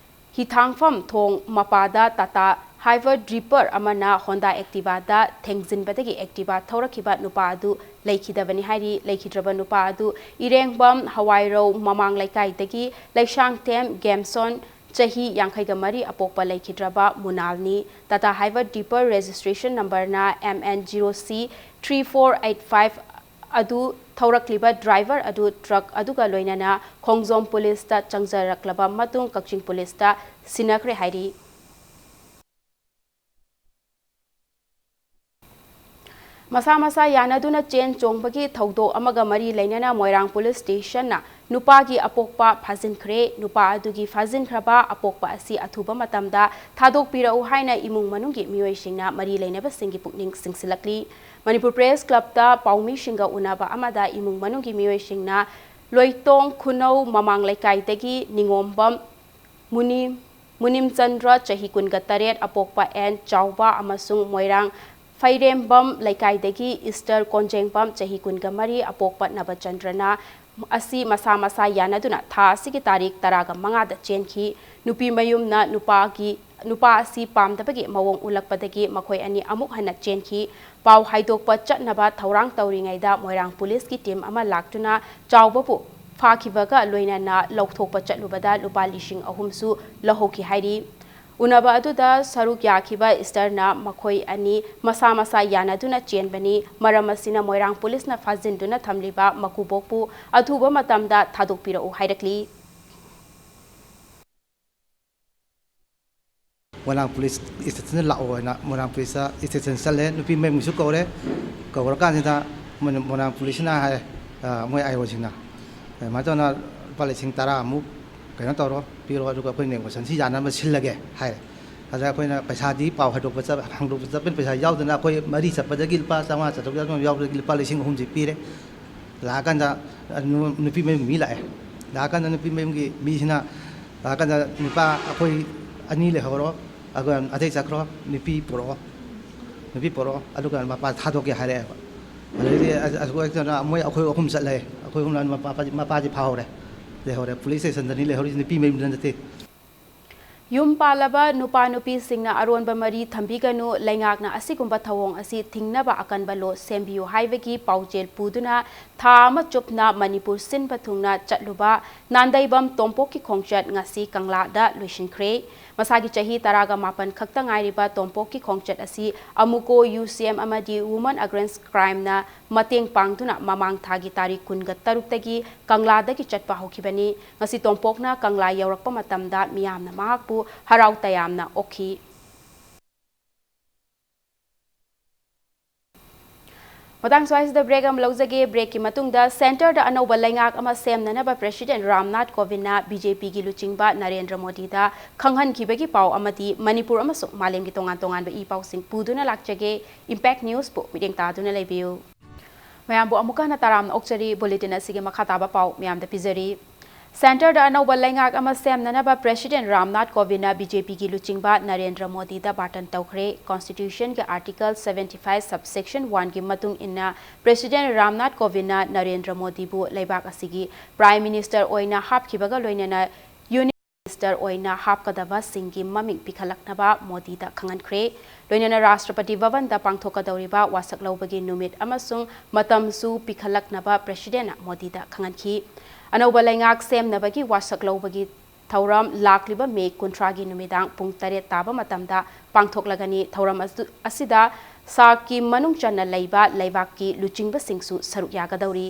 ꯍꯤꯊꯥꯡꯐꯝ ꯊꯣꯡ ꯃꯄꯥꯗ ꯇꯥꯇꯥ ꯍꯥꯏꯚꯔ ꯗ꯭ꯔꯤꯄꯔ ꯑꯃꯅ ꯍꯣꯟꯗꯥ ꯑꯦꯛꯇꯤꯚꯥꯗ ꯊꯦꯡꯖꯤꯟꯕꯗꯒꯤ ꯑꯦꯛꯇꯤꯚꯥ ꯊꯧꯔꯛꯈꯤꯕ ꯅꯨꯄꯥ ꯑꯗꯨ ꯂꯩꯈꯤꯗꯕꯅꯤ ꯍꯥꯏꯔꯤ꯫ ꯂꯩꯈꯤꯗ꯭ꯔꯕ ꯅꯨꯄꯥ ꯑꯗꯨ ꯏꯔꯦꯡꯕꯝ ꯍꯋꯥꯏꯔꯧ ꯃꯃꯥꯡ ꯂꯩꯀꯥꯏꯗꯒꯤ ꯂꯩꯁꯥꯡꯊꯦꯝ ꯒꯦꯝꯁꯣꯟ, ꯆꯍꯤ ꯌꯥꯡꯈꯩꯒ ꯃꯔꯤ, ꯑꯄꯣꯛꯄ ꯂꯩꯈꯤꯗ꯭ꯔꯕ ꯃꯨꯅꯥꯜꯅꯤ꯫ ꯇꯥꯇꯥ ꯍꯥꯏꯚꯔ ꯗ꯭ꯔꯤꯄꯔ ꯔꯦꯖꯤꯁꯇ꯭ꯔꯦꯁꯟ ꯅꯝꯕꯔꯅ M and zero C three four eight five ꯑꯗꯨ ꯊꯧꯔꯛꯂꯤꯕ ꯗ꯭ꯔꯥꯏꯚꯔ ꯑꯗꯨ ꯇ꯭ꯔꯛ ꯑꯗꯨꯒ ꯂꯣꯏꯅꯅ ꯈꯣꯡꯖꯣꯝ ꯄꯨꯂꯤꯁꯇ ꯆꯪꯖꯔꯛꯂꯕ ꯃꯇꯨꯡ ꯀꯛꯆꯤꯡ ꯄꯨꯂꯤꯁꯇ ꯁꯤꯟꯅꯈ꯭ꯔꯦ ꯍꯥꯏꯔꯤ꯫ ꯃꯁꯥ ꯃꯁꯥ ꯌꯥꯅꯗꯨꯅ ꯆꯦꯟ ꯆꯣꯡꯕꯒꯤ ꯊꯧꯗꯣꯛ ꯑꯃꯒ ꯃꯔꯤ ꯂꯩꯅꯅ ꯃꯣꯏꯔꯥꯡ ꯄꯨꯂꯤꯁ ꯁ꯭ꯇꯦꯁꯟꯅ ꯅꯨꯄꯥꯒꯤ ꯑꯄꯣꯛꯄ ꯐꯥꯖꯤꯟꯈ꯭ꯔꯦ꯫ ꯅꯨꯄꯥ ꯑꯗꯨꯒꯤ ꯐꯥꯖꯤꯟꯈ꯭ꯔꯕ ꯑꯄꯣꯛꯄ ꯑꯁꯤ ꯑꯊꯨꯕ ꯃꯇꯝꯗ ꯊꯥꯗꯣꯛꯄꯤꯔꯛꯎ ꯍꯥꯏꯅ ꯏꯃꯨꯡ ꯃꯅꯨꯡꯒꯤ ꯃꯤꯑꯣꯏꯁꯤꯡꯅ ꯃꯔꯤ ꯂꯩꯅꯕꯁꯤꯡꯒꯤ ꯄꯨꯛꯅꯤꯡ ꯆꯤꯡꯁꯤꯜꯂꯛꯂꯤ꯫ ꯃꯅꯤꯄꯨꯔ ꯄ꯭ꯔꯦꯁ ꯀ꯭ꯂꯕꯇ ꯄꯥꯎꯃꯤꯁꯤꯡꯒ ꯎꯅꯕ ꯑꯃꯗ ꯏꯃꯨꯡ ꯃꯅꯨꯡꯒꯤ ꯃꯤꯑꯣꯏꯁꯤꯡꯅ ꯂꯣꯏꯇꯣꯡ ꯈꯨꯅꯧ ꯃꯃꯥꯡ ꯂꯩꯀꯥꯏꯗꯒꯤ ꯅꯤꯉꯣꯝꯕꯝ ꯃꯨꯅꯤ-, ꯃꯨꯅꯤꯝꯆꯟꯗ꯭ꯔ, ꯆꯍꯤ ꯀꯨꯟꯒ ꯇꯔꯦꯠ, ꯑꯄꯣꯛꯄ ꯑꯦꯟ ꯆꯥꯎꯕ, ꯑꯃꯁꯨꯡ ꯃꯣꯏꯔꯥꯡ ꯐꯩꯔꯦꯝꯕꯝ ꯂꯩꯀꯥꯏꯗꯒꯤ ꯏꯁꯇꯔ ꯀꯣꯟꯖꯦꯡꯕꯝ, ꯆꯍꯤ ꯀꯨꯟꯒ ꯃꯔꯤ, ꯑꯄꯣꯛꯄ ꯅꯕꯆꯟꯗ꯭ꯔꯅ ꯑꯁꯤ ꯃꯁꯥ ꯃꯁꯥ ꯌꯥꯅꯗꯨꯅ ꯊꯥ ꯑꯁꯤꯒꯤ ꯇꯥꯔꯤꯛ ꯇꯔꯥꯒ ꯃꯉꯥꯗ ꯆꯦꯟꯈꯤ꯫ ꯅꯨꯄꯤ ꯃꯌꯨꯝꯅ ꯅꯨꯄꯥꯒꯤ, ꯅꯨꯄꯥ ꯑꯁꯤ ꯄꯥꯝꯗꯕꯒꯤ ꯃꯑꯣꯡ ꯎꯠꯂꯛꯄꯗꯒꯤ ꯃꯈꯣꯏ ꯑꯅꯤ ꯑꯃꯨꯛ ꯍꯟꯅ ꯆꯦꯟꯈꯤ꯫ ꯄꯥꯎ ꯍꯥꯏꯗꯣꯛꯄ ꯆꯠꯅꯕ ꯊꯧꯔꯥꯡ ꯇꯧꯔꯤꯉꯩꯗ ꯃꯣꯏꯔꯥꯡ ꯄꯨꯂꯤꯁꯀꯤ ꯇꯤꯝ ꯑꯃ ꯂꯥꯛꯇꯨꯅ ꯆꯥꯎꯕꯕꯨ ꯐꯥꯈꯤꯕꯒ ꯂꯣꯏꯅꯅ ꯂꯧꯊꯣꯛꯄ ꯆꯠꯂꯨꯕꯗ ꯂꯨꯄꯥ ꯂꯤꯁꯤꯡ ꯑꯍꯨꯝꯁꯨ ꯂꯧꯍꯧꯈꯤ ꯍꯥꯏꯔꯤ꯫ ꯎꯅꯕ ꯑꯗꯨꯗ ꯁꯔꯨꯛ ꯌꯥꯈꯤꯕ ꯏꯁꯇꯔꯅ ꯃꯈꯣꯏ ꯑꯅꯤ ꯃꯁꯥ ꯃꯁꯥ ꯌꯥꯅꯗꯨꯅ ꯆꯦꯟꯕꯅꯤ꯫ ꯃꯔꯝ ꯑꯁꯤꯅ ꯃꯣꯏꯔꯥꯡ ꯄꯨꯂꯤꯁꯅ ꯐꯥꯖꯤꯟꯗꯨꯅ ꯊꯝꯂꯤꯕ ꯃꯀꯨꯕꯣꯛꯄꯨ ꯑꯊꯨꯕ ꯃꯇꯝꯗ ꯊꯥꯗꯣꯛꯄꯤꯔꯛꯎ ꯍꯥꯏꯔꯛꯂꯤ꯫ ꯃꯣꯏꯔꯥꯡ ꯄꯨꯂꯤꯁ ꯏꯁꯇꯦꯁꯟꯗ ꯂꯥꯛꯑꯣ ꯍꯥꯏꯅ ꯃꯣꯏꯔꯥꯡ ꯄꯨꯂꯤꯁꯇ ꯏꯁꯇꯦꯁꯟ ꯆꯠꯂꯦ꯫ ꯅꯨꯄꯤ ꯃꯌꯨꯝꯒꯤꯁꯨ ꯀꯧꯔꯦ꯫ ꯀꯧꯔꯀꯥꯟꯁꯤꯗ ꯃꯣꯏꯅ, ꯃꯣꯏꯔꯥꯡ ꯄꯨꯂꯤꯁꯅ ꯍꯥꯏ, ꯑ, ꯃꯣꯏ ꯑꯥꯏ ꯑꯣꯁꯤꯡꯅ ꯑꯗꯨꯃꯥꯏꯅ ꯇꯧꯅ ꯂꯨꯄꯥ ꯂꯤꯁꯤꯡ ꯇꯔꯥꯃꯨꯛ ꯀꯩꯅꯣ ꯇꯧꯔꯣ, ꯄꯤꯔꯣ, ꯑꯗꯨꯒ ꯑꯩꯈꯣꯏ ꯅꯦꯒꯣꯁꯤꯌꯦꯁꯟꯁꯤ ꯌꯥꯅꯕ ꯁꯤꯜꯂꯒꯦ ꯍꯥꯏꯔꯦ꯫ ꯑꯗ ꯑꯩꯈꯣꯏꯅ ꯄꯩꯁꯥꯗꯤ ꯄꯥꯎ ꯍꯥꯏꯗꯣꯛꯄ ꯆꯠ-, ꯍꯥꯡꯗꯣꯛꯄ ꯆꯠꯄꯅꯤ, ꯄꯩꯁꯥ ꯌꯥꯎꯗꯅ ꯑꯩꯈꯣꯏ ꯃꯔꯤ ꯆꯠꯄꯗꯒꯤ ꯂꯨꯄꯥ ꯆꯥꯝꯃꯉꯥ ꯆꯥꯇ꯭ꯔꯨꯛ ꯌꯥꯎꯗꯅ ꯌꯥꯎꯕꯗꯒꯤ ꯂꯨꯄꯥ ꯂꯤꯁꯤꯡ ꯑꯍꯨꯝꯁꯤ ꯄꯤꯔꯦ꯫ ꯂꯥꯛꯑꯀꯥꯟꯗ ꯅꯨ-, ꯅꯨꯄꯤ ꯃꯌꯨꯝꯒꯤ ꯃꯤ ꯂꯥꯛꯑꯦ꯫ ꯂꯥꯛꯑꯀꯥꯟꯗ ꯅꯨꯄꯤ ꯃꯌꯨꯝꯒꯤ ꯃꯤꯁꯤꯅ ꯂꯥꯛꯑꯀꯥꯟꯗ, "ꯅꯨꯄꯥ ꯑꯩꯈꯣꯏ ꯑꯅꯤ ꯂꯩꯍꯧꯔꯣ, ꯑꯗꯨꯒ ꯑꯇꯩ ꯆꯠꯈ꯭ꯔꯣ, ꯅꯨꯄꯤ ꯄꯨꯔꯛꯑꯣ, ꯅꯨꯄꯤ ꯄꯨꯔꯛꯑꯣ, ꯑꯗꯨꯒ ꯃꯄꯥ ꯊꯥꯗꯣꯛꯀꯦ" ꯍꯥꯏꯔꯛꯑꯦꯕ꯫ ꯑꯗꯩꯗꯤ ꯑ-, ꯑ-, ꯃꯣꯏ ꯑꯩꯈꯣꯏ ꯑꯍꯨꯝ ꯆꯠꯂꯦ꯫ ꯑꯩꯈꯣꯏ ꯑꯍꯨꯝꯅ ꯃꯄꯥ-, ꯃꯄꯥꯁꯤ ꯐꯥꯍꯧꯔꯦ, ꯂꯩꯍꯧꯔꯦ꯫ ꯄꯨꯂꯤꯁ ꯁ꯭ꯇꯦꯁꯟꯗꯅꯤ ꯂꯩꯍꯧꯔꯤꯁꯤ, ꯅꯨꯄꯤ ꯃꯌꯨꯝꯗ ꯅꯠꯇꯦ꯫ ꯌꯨꯝ ꯄꯥꯜꯂꯕ ꯅꯨꯄꯥ ꯅꯨꯄꯤꯁꯤꯡꯅ ꯑꯔꯣꯟꯕ ꯃꯔꯤ ꯊꯝꯕꯤꯒꯅꯨ, ꯂꯩꯉꯥꯛꯅ ꯑꯁꯤꯒꯨꯝꯕ ꯊꯧꯑꯣꯡ ꯑꯁꯤ ꯊꯤꯡꯅꯕ ꯑꯀꯟꯕ ꯂꯣ ꯁꯦꯝꯕꯤꯌꯨ ꯍꯥꯏꯕꯒꯤ ꯄꯥꯎꯖꯦꯜ ꯄꯨꯗꯨꯅ ꯊꯥ ꯑꯃ ꯆꯨꯞꯅ ꯃꯅꯤꯄꯨꯔ ꯁꯤꯟꯕ ꯊꯨꯡꯅ ꯆꯠꯂꯨꯕ ꯅꯥꯟꯗꯩꯕꯝ ꯇꯣꯝꯄꯣꯛꯀꯤ ꯈꯣꯡꯆꯠ ꯉꯁꯤ ꯀꯪꯂꯥꯗ ꯂꯣꯏꯁꯤꯟꯈ꯭ꯔꯦ꯫ ꯃꯁꯥꯒꯤ ꯆꯍꯤ ꯇꯔꯥꯒ ꯃꯥꯄꯟ ꯈꯛꯇ ꯉꯥꯏꯔꯤꯕ ꯇꯣꯝꯄꯣꯛꯀꯤ ꯈꯣꯡꯆꯠ ꯑꯁꯤ ꯑꯃꯨꯀꯣ ꯌꯨ ꯁꯤ ꯑꯦꯝ ꯑꯃꯗꯤ Women Against Crime ꯅ ꯃꯇꯦꯡ ꯄꯥꯡꯗꯨꯅ ꯃꯃꯥꯡ ꯊꯥꯒꯤ ꯇꯥꯔꯤꯛ ꯀꯨꯟꯒ ꯇꯔꯨꯛꯇꯒꯤ ꯀꯪꯂꯥꯗꯒꯤ ꯆꯠꯄ ꯍꯧꯈꯤꯕꯅꯤ꯫ ꯉꯁꯤ ꯇꯣꯝꯄꯣꯛꯅ ꯀꯪꯂꯥ ꯌꯧꯔꯛꯄ ꯃꯇꯝꯗ ꯃꯤꯌꯥꯝꯅ ꯃꯍꯥꯛꯄꯨ ꯍꯔꯥꯎ ꯇꯌꯥꯝꯅ ꯑꯣꯛꯈꯤ꯫ ꯃꯇꯥꯡ ꯁ꯭ꯋꯥꯏꯁꯤꯗ ꯕ꯭ꯔꯦꯛ ꯑꯃ ꯂꯧꯖꯒꯦ꯫ ꯕ꯭ꯔꯦꯛꯀꯤ ꯃꯇꯨꯡꯗ ꯁꯦꯟꯇꯔꯗ ꯑꯅꯧꯕ ꯂꯩꯉꯥꯛ ꯑꯃ ꯁꯦꯝꯅꯅꯕ ꯄ꯭ꯔꯦꯁꯤꯗꯦꯟꯠ ꯔꯥꯝꯅꯥꯊ ꯀꯣꯕꯤꯟꯗꯅ ꯕꯤ ꯖꯦ ꯄꯤꯒꯤ ꯂꯨꯆꯤꯡꯕ ꯅꯔꯦꯟꯗ꯭ꯔ ꯃꯣꯗꯤꯗ ꯈꯪꯍꯟꯈꯤꯕꯒꯤ ꯄꯥꯎ ꯑꯃꯗꯤ ꯃꯅꯤꯄꯨꯔ ꯑꯃꯁꯨꯡ ꯃꯥꯂꯦꯝꯒꯤ ꯇꯣꯉꯥꯟ ꯇꯣꯉꯥꯟꯕ ꯏ ꯄꯥꯎꯁꯤꯡ ꯄꯨꯗꯨꯅ ꯂꯥꯛꯆꯒꯦ꯫ ꯏꯝꯄꯦꯛ ꯅ꯭ꯌꯨꯁꯄꯨ ꯃꯤꯠꯌꯦꯡ ꯇꯥꯗꯨꯅ ꯂꯩꯕꯤꯌꯨ꯫ ꯃꯌꯥꯝꯕꯨ ꯑꯃꯨꯛꯀ ꯍꯟꯅ ꯇꯔꯥꯝꯅ ꯑꯣꯛꯆꯔꯤ꯫ ꯕꯨꯂꯦꯇꯤꯟ ꯑꯁꯤꯒꯤ ꯃꯈꯥ ꯇꯥꯕ ꯄꯥꯎ ꯃꯌꯥꯝꯗ ꯄꯤꯖꯔꯤ꯫ ꯁꯦꯟꯇꯔꯗ ꯑꯅꯧꯕ ꯂꯩꯉꯥꯛ ꯑꯃ ꯁꯦꯝꯅꯅꯕ ꯄ꯭ꯔꯦꯁꯤꯗꯦꯟꯠ ꯔꯥꯝꯅꯥꯊ ꯀꯣꯕꯤꯟꯗꯅ ꯕꯤ ꯖꯦ ꯄꯤꯒꯤ ꯂꯨꯆꯤꯡꯕ ꯅꯔꯦꯟꯗ꯭ꯔ ꯃꯣꯗꯤꯗ ꯕꯥꯔꯇꯟ ꯇꯧꯈ꯭ꯔꯦ꯫ ꯀꯣꯟꯁꯇꯤꯇ꯭ꯌꯨꯁꯟꯒꯤ article seventy five subsection one ꯒꯤ ꯃꯇꯨꯡ ꯏꯟꯅ ꯄ꯭ꯔꯦꯁꯤꯗꯦꯟꯠ ꯔꯥꯝꯅꯥꯊ ꯀꯣꯕꯤꯟꯗꯅ ꯅꯔꯦꯟꯗ꯭ꯔ ꯃꯣꯗꯤꯕꯨ ꯂꯩꯕꯥꯛ ꯑꯁꯤꯒꯤ ꯄ꯭ꯔꯥꯏꯝ ꯃꯤꯅꯤꯁꯇꯔ ꯑꯣꯏꯅ ꯍꯥꯞꯈꯤꯕꯒ ꯂꯣꯏꯅꯅ ꯌꯨꯅꯤꯌꯟ ꯃꯤꯅꯤꯁꯇꯔ ꯑꯣꯏꯅ ꯍꯥꯞꯀꯗꯕꯁꯤꯡꯒꯤ ꯃꯃꯤꯡ ꯄꯤꯈꯠꯂꯛꯅꯕ ꯃꯣꯗꯤꯗ ꯈꯪꯍꯟꯈ꯭ꯔꯦ꯫ ꯂꯣꯏꯅꯅ ꯔꯥꯁꯇ꯭ꯔꯄꯇꯤ ꯚꯕꯟꯗ ꯄꯥꯡꯊꯣꯛꯀꯗꯧꯔꯤꯕ ꯋꯥꯁꯛ ꯂꯧꯕꯒꯤ ꯅꯨꯃꯤꯠ ꯑꯃꯁꯨꯡ ꯃꯇꯝꯁꯨ ꯄꯤꯈꯠꯂꯛꯅꯕ ꯄ꯭ꯔꯦꯁꯤꯗꯦꯟꯠꯅ ꯃꯣꯗꯤꯗ ꯈꯪꯍꯟꯈꯤ꯫ ꯑꯅꯧꯕ ꯂꯩꯉꯥꯛ ꯁꯦꯝꯅꯕꯒꯤ ꯋꯥꯁꯛ ꯂꯧꯕꯒꯤ ꯊꯧꯔꯝ ꯂꯥꯛꯂꯤꯕ ꯃꯦ ꯀꯨꯟꯊ꯭ꯔꯥꯒꯤ ꯅꯨꯃꯤꯗꯥꯡ ꯄꯨꯡ ꯇꯔꯦꯠ ꯇꯥꯕ ꯃꯇꯝꯗ ꯄꯥꯡꯊꯣꯛꯂꯒꯅꯤ꯫ ꯊꯧꯔꯝ ꯑꯁꯨ-, ꯑꯁꯤꯗ ꯁꯥꯛꯀꯤ ꯃꯅꯨꯡ ꯆꯟꯅ ꯂꯩꯕ ꯂꯩꯕꯥꯛꯀꯤ ꯂꯨꯆꯤꯡꯕꯁꯤꯡꯁꯨ ꯁꯔꯨꯛ ꯌꯥꯒꯗꯧꯔꯤ꯫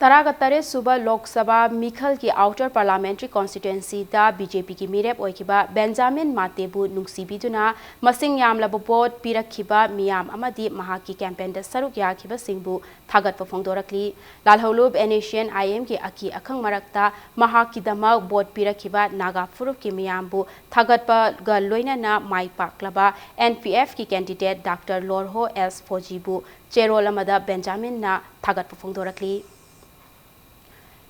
ꯇꯔꯥꯒ ꯇꯔꯦꯠ ꯁꯨꯕ ꯂꯣꯛ ꯁꯚꯥ ꯃꯤꯈꯜꯒꯤ ꯑꯥꯎꯇꯔ ꯄꯥꯔꯂꯥꯃꯦꯟꯇꯔꯤ ꯀꯣꯟꯁꯇꯤꯇ꯭ꯋꯦꯟꯁꯤꯗ ꯕꯤ ꯖꯦ ꯄꯤꯒꯤ ꯃꯤꯔꯦꯞ ꯑꯣꯏꯈꯤꯕ ꯕꯦꯟꯖꯥꯃꯤꯟ ꯃꯥꯇꯦꯕꯨ ꯅꯨꯡꯁꯤꯕꯤꯗꯨꯅ ꯃꯁꯤꯡ ꯌꯥꯝꯂꯕ ꯚꯣꯠ ꯄꯤꯔꯛꯈꯤꯕ ꯃꯤꯌꯥꯝ ꯑꯃꯗꯤ ꯃꯍꯥꯛꯀꯤ ꯀꯦꯝꯄꯦꯟꯗ ꯁꯔꯨꯛ ꯌꯥꯈꯤꯕꯁꯤꯡꯕꯨ ꯊꯥꯒꯠꯄ ꯐꯣꯡꯗꯣꯔꯛꯂꯤ꯫ ꯂꯥꯜꯍꯧꯂꯨꯞ ꯑꯦꯟ ꯑꯦꯁ ꯁꯤ ꯑꯦꯟ ꯑꯥꯏ ꯑꯦꯝꯒꯤ ꯑꯀꯤ ꯑꯈꯪ ꯃꯔꯛꯇ ꯃꯍꯥꯛꯀꯤꯗꯃꯛ ꯚꯣꯠ ꯄꯤꯔꯛꯈꯤꯕ ꯅꯥꯒꯥ ꯐꯨꯔꯨꯞꯀꯤ ꯃꯤꯌꯥꯝꯕꯨ ꯊꯥꯒꯠꯄꯒ ꯂꯣꯏꯅꯅ ꯃꯥꯏ ꯄꯥꯛꯂꯕ ꯑꯦꯟ ꯄꯤ ꯑꯦꯐꯀꯤ ꯀꯦꯟꯗꯤꯗꯦꯠ ꯗꯥꯛꯇꯔ ꯂꯣꯔꯍꯣ ꯑꯦꯁ ꯐꯣꯖꯤꯕꯨ ꯆꯦꯔꯣꯜ ꯑꯃꯗ ꯕꯦꯟꯖꯥꯃꯤꯟꯅ ꯊꯥꯒꯠꯄ ꯐꯣꯡꯗꯣꯔꯛꯂꯤ꯫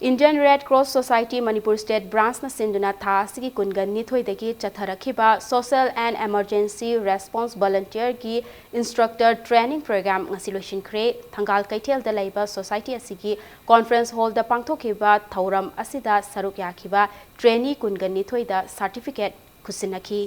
Indian Red Cross Society Manipur State Branchꯅ ꯁꯤꯟꯗꯨꯅ ꯊꯥ ꯑꯁꯤꯒꯤ ꯀꯨꯟꯒ ꯅꯤꯊꯣꯏꯗꯒꯤ ꯆꯠꯊꯔꯛꯈꯤꯕ Social and Emergency Response Volunteerꯒꯤ Instructor Training Program ꯉꯁꯤ ꯂꯣꯏꯁꯤꯟꯈ꯭ꯔꯦ꯫ ꯊꯪꯒꯥꯜ ꯀꯩꯊꯦꯜꯗ ꯂꯩꯕ society ꯑꯁꯤꯒꯤ conference hallꯗ ꯄꯥꯡꯊꯣꯛꯈꯤꯕ ꯊꯧꯔꯝ ꯑꯁꯤꯗ ꯁꯔꯨꯛ ꯌꯥꯈꯤꯕ trainee ꯀꯨꯟꯒ ꯅꯤꯊꯣꯏꯗ certificate ꯈꯨꯠꯁꯤꯟꯅꯈꯤ꯫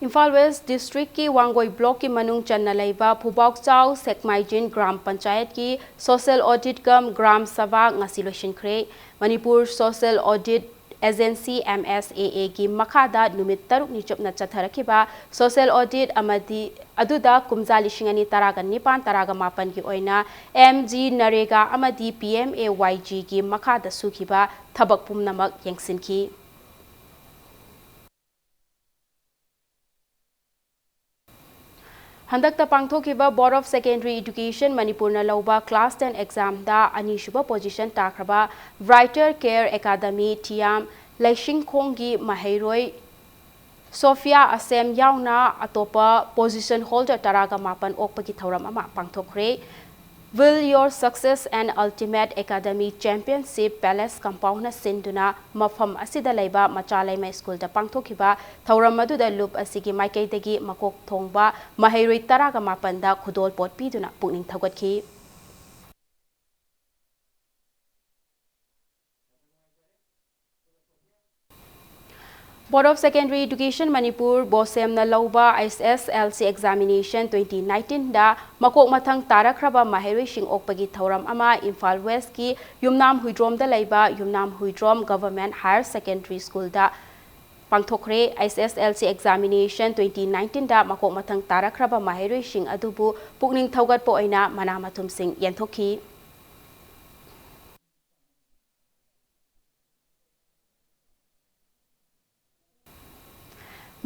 ꯏꯝꯐꯥꯜ West Districtꯀꯤ ꯋꯥꯡꯒꯣꯏ Blockꯀꯤ ꯃꯅꯨꯡ ꯆꯟꯅ ꯂꯩꯕ ꯐꯨꯕꯥꯎꯆꯥꯎ ꯁꯦꯛꯃꯥꯏꯖꯤꯟ ꯒ꯭ꯔꯥꯝ ꯄꯟꯆꯥꯌꯠꯀꯤ Social Audit cum gram sabha ꯉꯁꯤ ꯂꯣꯏꯁꯤꯟꯈ꯭ꯔꯦ꯫ Manipur Social Audit agency, M S A A ꯒꯤ ꯃꯈꯥꯗ ꯅꯨꯃꯤꯠ ꯇꯔꯨꯛꯅꯤ ꯆꯨꯞꯅ ꯆꯠꯊꯔꯛꯈꯤꯕ social audit ꯑꯃꯗꯤ ꯑꯗꯨꯗ ꯀꯨꯝꯖꯥ ꯂꯤꯁꯤꯡ ꯑꯅꯤ ꯇꯔꯥꯒ ꯅꯤꯄꯥꯟ ꯇꯔꯥꯒ ꯃꯥꯄꯟꯒꯤ ꯑꯣꯏꯅ M G NREGA ꯑꯃꯗꯤ P M A Y G ꯒꯤ ꯃꯈꯥꯗ ꯁꯨꯈꯤꯕ ꯊꯕꯛ ꯄꯨꯝꯅꯃꯛ ꯌꯦꯡꯁꯤꯟꯈꯤ꯫ ꯍꯟꯗꯛꯇ ꯄꯥꯡꯊꯣꯛꯈꯤꯕ Board of Secondary Education ꯃꯅꯤꯄꯨꯔꯅ ꯂꯧꯕ class ten exam ꯗ ꯑꯅꯤꯁꯨꯕ position ꯇꯥꯈ꯭ꯔꯕ Brighter Care Academy ꯊꯤꯌꯥꯝ ꯂꯩꯁꯤꯡꯈꯣꯡꯒꯤ ꯃꯍꯩꯔꯣꯏ ꯁꯣꯐꯤꯌꯥ ꯑꯁꯦꯝ ꯌꯥꯎꯅ ꯑꯇꯣꯞꯄ position holder ꯇꯔꯥꯒ ꯃꯥꯄꯟ ꯑꯣꯛꯄꯒꯤ ꯊꯧꯔꯝ ꯑꯃ ꯄꯥꯡꯊꯣꯛꯈ꯭ꯔꯦ꯫ Will Your Success and Ultimate Academy Championship Palace Compound ꯅ ꯁꯤꯟꯗꯨꯅ ꯃꯐꯝ ꯑꯁꯤꯗ ꯂꯩꯕ ꯃꯆꯥ ꯂꯩꯃ ꯁ꯭ꯀꯨꯜꯗ ꯄꯥꯡꯊꯣꯛꯈꯤꯕ ꯊꯧꯔꯝ ꯑꯗꯨꯗ ꯂꯨꯞ ꯑꯁꯤꯒꯤ ꯃꯥꯏꯀꯩꯗꯒꯤ ꯃꯀꯣꯛ ꯊꯣꯡꯕ ꯃꯍꯩꯔꯣꯏ ꯇꯔꯥꯒ ꯃꯥꯄꯟꯗ ꯈꯨꯗꯣꯜꯄꯣꯠ ꯄꯤꯗꯨꯅ ꯄꯨꯛꯅꯤꯡ ꯊꯧꯒꯠꯈꯤ꯫ Board of Secondary Education Manipur, BOSEM ꯅ ꯂꯧꯕ H S S L C examination twenty nineteen ꯗ ꯃꯀꯣꯛ ꯃꯊꯪ ꯇꯥꯔꯛꯈ꯭ꯔꯕ ꯃꯍꯩꯔꯣꯏꯁꯤꯡ ꯑꯣꯛꯄꯒꯤ ꯊꯧꯔꯝ ꯑꯃ ꯏꯝꯐꯥꯜ West ꯀꯤ ꯌꯨꯝꯅꯥꯝ ꯍꯨꯏꯗ꯭ꯔꯣꯝꯗ ꯂꯩꯕ ꯌꯨꯝꯅꯥꯝ Huidrom Government Higher Secondary School ꯗ ꯄꯥꯡꯊꯣꯛꯈ꯭ꯔꯦ꯫ H S S L C examination twenty nineteen ꯗ ꯃꯀꯣꯛ ꯃꯊꯪ ꯇꯥꯔꯛꯈ꯭ꯔꯕ ꯃꯍꯩꯔꯣꯏꯁꯤꯡ ꯑꯗꯨꯕꯨ ꯄꯨꯛꯅꯤꯡ ꯊꯧꯒꯠꯄ ꯑꯣꯏꯅ ꯃꯅꯥ ꯃꯊꯨꯝꯁꯤꯡ ꯌꯦꯟꯊꯣꯛꯈꯤ꯫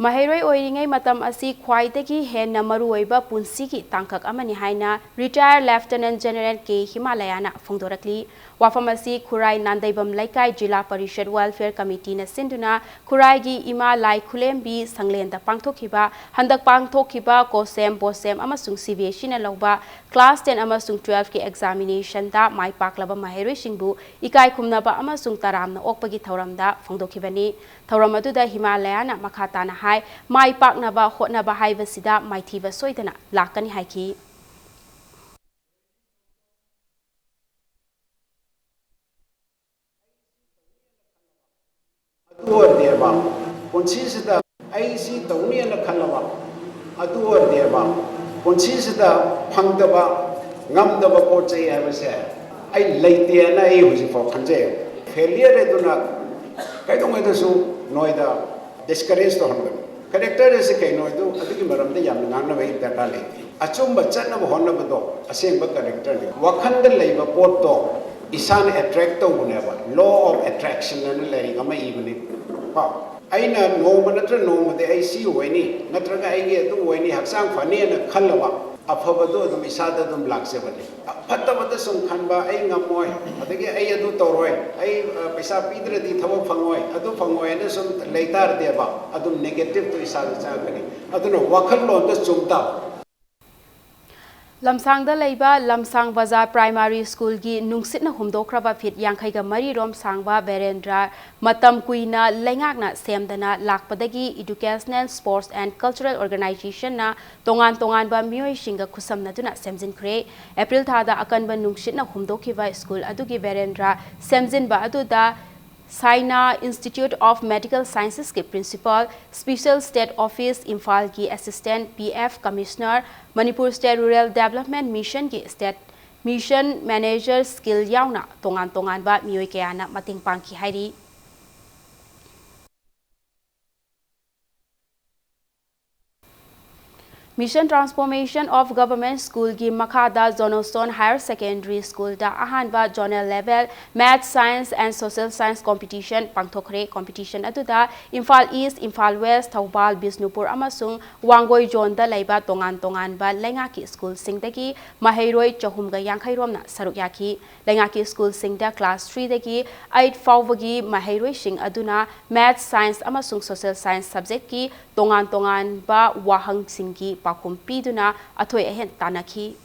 ꯃꯍꯩꯔꯣꯏ ꯑꯣꯏꯔꯤꯉꯩ ꯃꯇꯝ ꯑꯁꯤ ꯈ꯭ꯋꯥꯏꯗꯒꯤ ꯍꯦꯟꯅ ꯃꯔꯨꯑꯣꯏꯕ ꯄꯨꯟꯁꯤꯒꯤ ꯇꯥꯡꯀꯛ ꯑꯃꯅꯤ ꯍꯥꯏꯅ Retired Lieutenant General ꯀꯦ ꯍꯤꯃꯥꯂꯌꯥꯅ ꯐꯣꯡꯗꯣꯔꯛꯂꯤ꯫ ꯋꯥꯐꯝ ꯑꯁꯤ ꯈꯨꯔꯥꯏ ꯅꯥꯟꯗꯩꯕꯝ ꯂꯩꯀꯥꯏ ꯖꯤꯂꯥ ꯄꯔꯤꯁꯠ Welfare Committee ꯅ ꯁꯤꯟꯗꯨꯅ ꯈꯨꯔꯥꯏꯒꯤ ꯏꯃꯥ ꯂꯥꯏ ꯈꯨꯂꯦꯝꯕꯤ ꯁꯪꯂꯦꯟꯗ ꯄꯥꯡꯊꯣꯛꯈꯤꯕ, ꯍꯟꯗꯛ ꯄꯥꯡꯊꯣꯛꯈꯤꯕ ꯀꯣꯁꯦꯝ, ꯕꯣꯁꯦꯝ ꯑꯃꯁꯨꯡ C B S E ꯅ ꯂꯧꯕ class ten ꯑꯃꯁꯨꯡ twelve ꯀꯤ examination ꯗ ꯃꯥꯏ ꯄꯥꯛꯂꯕ ꯃꯍꯩꯔꯣꯏꯁꯤꯡꯕꯨ ꯏꯀꯥꯏ ꯈꯨꯝꯅꯕ ꯑꯃꯁꯨꯡ ꯇꯔꯥꯝꯅ ꯑꯣꯛꯄꯒꯤ ꯊꯧꯔꯝꯗ ꯐꯣꯡꯗꯣꯛꯈꯤꯕꯅꯤ꯫ ꯊꯧꯔꯝ ꯑꯗꯨꯗ ꯍꯤꯃꯥꯂꯌꯥꯅ ꯃꯈꯥ ꯇꯥꯅ ꯍꯥꯏ, ꯃꯥꯏ ꯄꯥꯛꯅꯕ ꯍꯣꯠꯅꯕ ꯍꯥꯏꯕꯁꯤꯗ ꯃꯥꯏꯊꯤꯕ ꯁꯣꯏꯗꯅ ꯂꯥꯛꯀꯅꯤ ꯍꯥꯏꯈꯤ꯫ ꯑꯗꯨ ꯑꯣꯏꯔꯗꯤꯕ, ꯄꯨꯟꯁꯤꯁꯤꯗ ꯑꯩ ꯁꯤ ꯇꯧꯅꯤꯅ ꯈꯜꯂꯕ, ꯑꯗꯨ ꯑꯣꯏꯔꯗꯤꯕ, ꯄꯨꯟꯁꯤꯁꯤꯗ ꯐꯪꯗꯕ, ꯉꯝꯗꯕ ꯄꯣꯠ ꯆꯩ ꯍꯥꯏꯕꯁꯦ ꯑꯩ ꯂꯩꯇꯦꯅ ꯑꯩ ꯍꯧꯖꯤꯛꯐꯥꯎ ꯈꯟꯖꯩ꯫ Failure ꯑꯗꯨꯅ ꯀꯩꯗꯧꯉꯩꯗꯁꯨ ꯅꯣꯏꯗ ꯗꯤꯁꯀꯔꯦꯖ ꯇꯧꯍꯟꯒꯅꯨ꯫ ꯀꯦꯔꯦꯛꯇꯔ ꯑꯁꯤ ꯀꯩꯅꯣ ꯍꯥꯏꯗꯨ ꯑꯗꯨꯒꯤ ꯃꯔꯝꯗ ꯌꯥꯝꯅ ꯉꯥꯡꯅꯕꯒꯤ ꯗꯔꯀꯥꯔ ꯂꯩꯇꯦ꯫ ꯑꯆꯨꯝꯕ ꯆꯠꯅꯕ ꯍꯣꯠꯅꯕꯗꯣ ꯑꯁꯦꯡꯕ ꯀꯦꯔꯦꯛꯇꯔꯅꯤ꯫ ꯋꯥꯈꯜꯗ ꯂꯩꯕ ꯄꯣꯠꯇꯣ ꯏꯁꯥꯅ ꯑꯦꯇ꯭ꯔꯦꯛ ꯇꯧꯕꯅꯦꯕ꯫ Law of attraction ꯍꯥꯏꯅ ꯂꯥꯏꯔꯤꯛ ꯑꯃ ꯏꯕꯅꯤ꯫ ꯀꯣ, ꯑꯩꯅ ꯅꯣꯡꯃ ꯅꯠꯇ꯭ꯔ ꯅꯣꯡꯃꯗꯤ ꯑꯩ ꯁꯤ ꯑꯣꯏꯅꯤ, ꯅꯠꯇ꯭ꯔꯒ ꯑꯩꯒꯤ ꯑꯗꯨ ꯑꯣꯏꯅꯤ, ꯍꯛꯆꯥꯡ ꯐꯅꯤꯅ ꯈꯜꯂꯕ, ꯑꯐꯕꯗꯣ ꯑꯗꯨꯝ ꯏꯁꯥꯗ ꯑꯗꯨꯝ ꯂꯥꯛꯆꯕꯅꯤ꯫ ꯐꯠꯇꯕꯗ ꯁꯨꯝ ꯈꯟꯕ, "ꯑꯩ ꯉꯝꯃꯣꯏ, ꯑꯗꯒꯤ ꯑꯩ ꯑꯗꯨ ꯇꯧꯔꯣꯏ, ꯑꯩ, ꯑ, ꯄꯩꯁꯥ ꯄꯤꯗ꯭ꯔꯗꯤ ꯊꯕꯛ ꯐꯪꯉꯣꯏ, ꯑꯗꯨ ꯐꯪꯉꯣꯏ" ꯍꯥꯏꯅ ꯁꯨꯝ ꯂꯩꯇꯥꯔꯗꯤꯕ, ꯑꯗꯨꯝ ꯅꯦꯒꯦꯇꯤꯚꯇꯣ ꯏꯁꯥꯗ ꯆꯪꯉꯛꯀꯅꯤ꯫ ꯑꯗꯨꯅ ꯋꯥꯈꯜꯂꯣꯟꯗ ꯆꯨꯝ ꯇꯥꯕ꯫ ꯂꯝꯁꯥꯡꯗ ꯂꯩꯕ ꯂꯝꯁꯥꯡ ꯕꯖꯥꯔ ꯄ꯭ꯔꯥꯏꯃꯥꯔꯤ ꯁ꯭ꯀꯨꯜꯒꯤ ꯅꯨꯡꯁꯤꯠꯅ ꯍꯨꯝꯗꯣꯛꯈ꯭ꯔꯕ ꯐꯤꯠ ꯌꯥꯡꯈꯩꯒ ꯃꯔꯤ ꯔꯣꯝ ꯁꯥꯡꯕ ꯕꯦꯔꯦꯟꯗ꯭ꯔꯥ ꯃꯇꯝ ꯀꯨꯏꯅ ꯂꯩꯉꯥꯛꯅ ꯁꯦꯝꯗꯅ ꯂꯥꯛꯄꯗꯒꯤ Educational, Sports and Cultural Organizationꯅ ꯇꯣꯉꯥꯟ ꯇꯣꯉꯥꯟꯕ ꯃꯤꯑꯣꯏꯁꯤꯡꯒ ꯈꯨꯠꯁꯝꯅꯗꯨꯅ ꯁꯦꯝꯖꯤꯟꯈ꯭ꯔꯦ꯫ ꯑꯦꯄ꯭ꯔꯤꯜ ꯊꯥꯗ ꯑꯀꯟꯕ ꯅꯨꯡꯁꯤꯠꯅ ꯍꯨꯝꯗꯣꯛꯈꯤꯕ ꯁ꯭ꯀꯨꯜ ꯑꯗꯨꯒꯤ ꯕꯦꯔꯦꯟꯗ꯭ꯔꯥ ꯁꯦꯝꯖꯤꯟꯕ ꯑꯗꯨꯗ Saina Institute of Medical Scienceski principal, Special State Office ꯏꯝꯐꯥꯜꯒꯤ assistant P F commissioner, Manipur State Rural Development Missionꯒꯤ state mission manager skill ꯌꯥꯎꯅ ꯇꯣꯉꯥꯟ ꯇꯣꯉꯥꯟꯕ ꯃꯤꯑꯣꯏ ꯀꯌꯥꯅ ꯃꯇꯦꯡ ꯄꯥꯡꯈꯤ ꯍꯥꯏꯔꯤ꯫ Mission Transformation of Government Schoolꯒꯤ ꯃꯈꯥꯗ Johnson Higher Secondary Schoolꯗ ꯑꯍꯥꯟꯕ zonal level Maths, Science and Social Science competition ꯄꯥꯡꯊꯣꯛꯈ꯭ꯔꯦ꯫ Competition ꯑꯗꯨꯗ ꯏꯝꯐꯥꯜ East, ꯏꯝꯐꯥꯜ West, ꯊꯧꯕꯥꯜ, ꯕꯤꯁꯅꯨꯄꯨꯔ ꯑꯃꯁꯨꯡ ꯋꯥꯡꯒꯣꯏ zoneꯗ ꯂꯩꯕ ꯇꯣꯉꯥꯟ ꯇꯣꯉꯥꯟꯕ ꯂꯩꯉꯥꯛꯀꯤ ꯁ꯭ꯀꯨꯜꯁꯤꯡꯗꯒꯤ ꯃꯍꯩꯔꯣꯏ ꯆꯍꯨꯝꯒ ꯌꯥꯡꯈꯩ ꯔꯣꯝꯅ ꯁꯔꯨꯛ ꯌꯥꯈꯤ꯫ ꯂꯩꯉꯥꯛꯀꯤ ꯁ꯭ꯀꯨꯜꯁꯤꯡꯗ class threeꯗꯒꯤ eight ꯐꯥꯎꯕꯒꯤ ꯃꯍꯩꯔꯣꯏꯁꯤꯡ ꯑꯗꯨꯅ Maths, Science ꯑꯃꯁꯨꯡ Social Science subjectꯀꯤ ꯇꯣꯉꯥꯟ ꯇꯣꯉꯥꯟꯕ ꯋꯥꯍꯪꯁꯤꯡꯒꯤ ꯄꯥꯎꯈꯨꯝ ꯄꯤꯗꯨꯅ ꯑꯊꯣꯏ ꯑꯍꯦꯟ ꯇꯥꯟꯅꯈꯤ꯫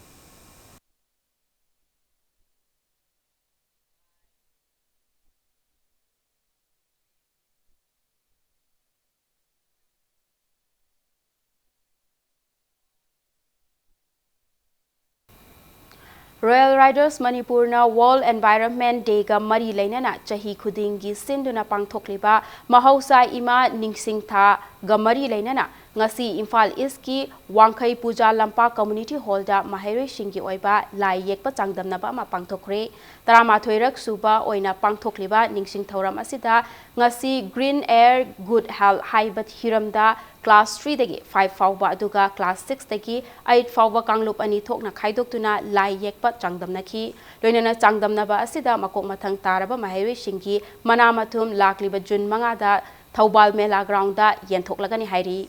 Royal Riders Manipurꯅ World Environment Dayꯒ ꯃꯔꯤ ꯂꯩꯅꯅ ꯆꯍꯤ ꯈꯨꯗꯤꯡꯒꯤ ꯁꯤꯟꯗꯨꯅ ꯄꯥꯡꯊꯣꯛꯂꯤꯕ ꯃꯍꯧꯁꯥ ꯏꯃꯥ ꯅꯤꯡꯁꯤꯡ ꯊꯥꯒ ꯃꯔꯤ ꯂꯩꯅꯅ ꯉꯁꯤ ꯏꯝꯐꯥꯜ ꯏꯁꯀꯤ ꯋꯥꯡꯈꯩ ꯄꯨꯖꯥ ꯂꯝꯄꯥꯛ ꯀꯝꯃ꯭ꯌꯨꯅꯤꯇꯤ ꯍꯣꯜꯗ ꯃꯍꯩꯔꯣꯏꯁꯤꯡꯒꯤ ꯑꯣꯏꯕ ꯂꯥꯏ ꯌꯦꯛꯄ ꯆꯥꯡꯗꯝꯅꯕ ꯑꯃ ꯄꯥꯡꯊꯣꯛꯈ꯭ꯔꯦ꯫ ꯇꯔꯥꯃꯥꯊꯣꯏꯔꯛ ꯁꯨꯕ ꯑꯣꯏꯅ ꯄꯥꯡꯊꯣꯛꯂꯤꯕ ꯅꯤꯡꯁꯤꯡ ꯊꯧꯔꯝ ꯑꯁꯤꯗ ꯉꯁꯤ Green Air Good Health ꯍꯥꯏꯕ ꯍꯤꯔꯝꯗ class threeꯗꯒꯤ five ꯐꯥꯎꯕ ꯑꯗꯨꯒ class sixꯇꯒꯤ eight ꯐꯥꯎꯕ ꯀꯥꯡꯂꯨꯞ ꯑꯅꯤ ꯊꯣꯛꯅ ꯈꯥꯏꯗꯣꯛꯇꯨꯅ ꯂꯥꯏ ꯌꯦꯛꯄ ꯆꯥꯡꯗꯝꯅꯈꯤ꯫ ꯂꯣꯏꯅꯅ ꯆꯥꯡꯗꯝꯅꯕ ꯑꯁꯤꯗ ꯃꯀꯣꯛ ꯃꯊꯪ ꯇꯥꯔꯕ ꯃꯍꯩꯔꯣꯏꯁꯤꯡꯒꯤ ꯃꯅꯥ ꯃꯊꯨꯝ ꯂꯥꯛꯂꯤꯕ ꯖꯨꯟ ꯃꯉꯥꯗ ꯊꯧꯕꯥꯜ ꯃꯦꯂꯥ ꯒ꯭ꯔꯥꯎꯟꯗ ꯌꯦꯟꯊꯣꯛꯂꯒꯅꯤ ꯍꯥꯏꯔꯤ꯫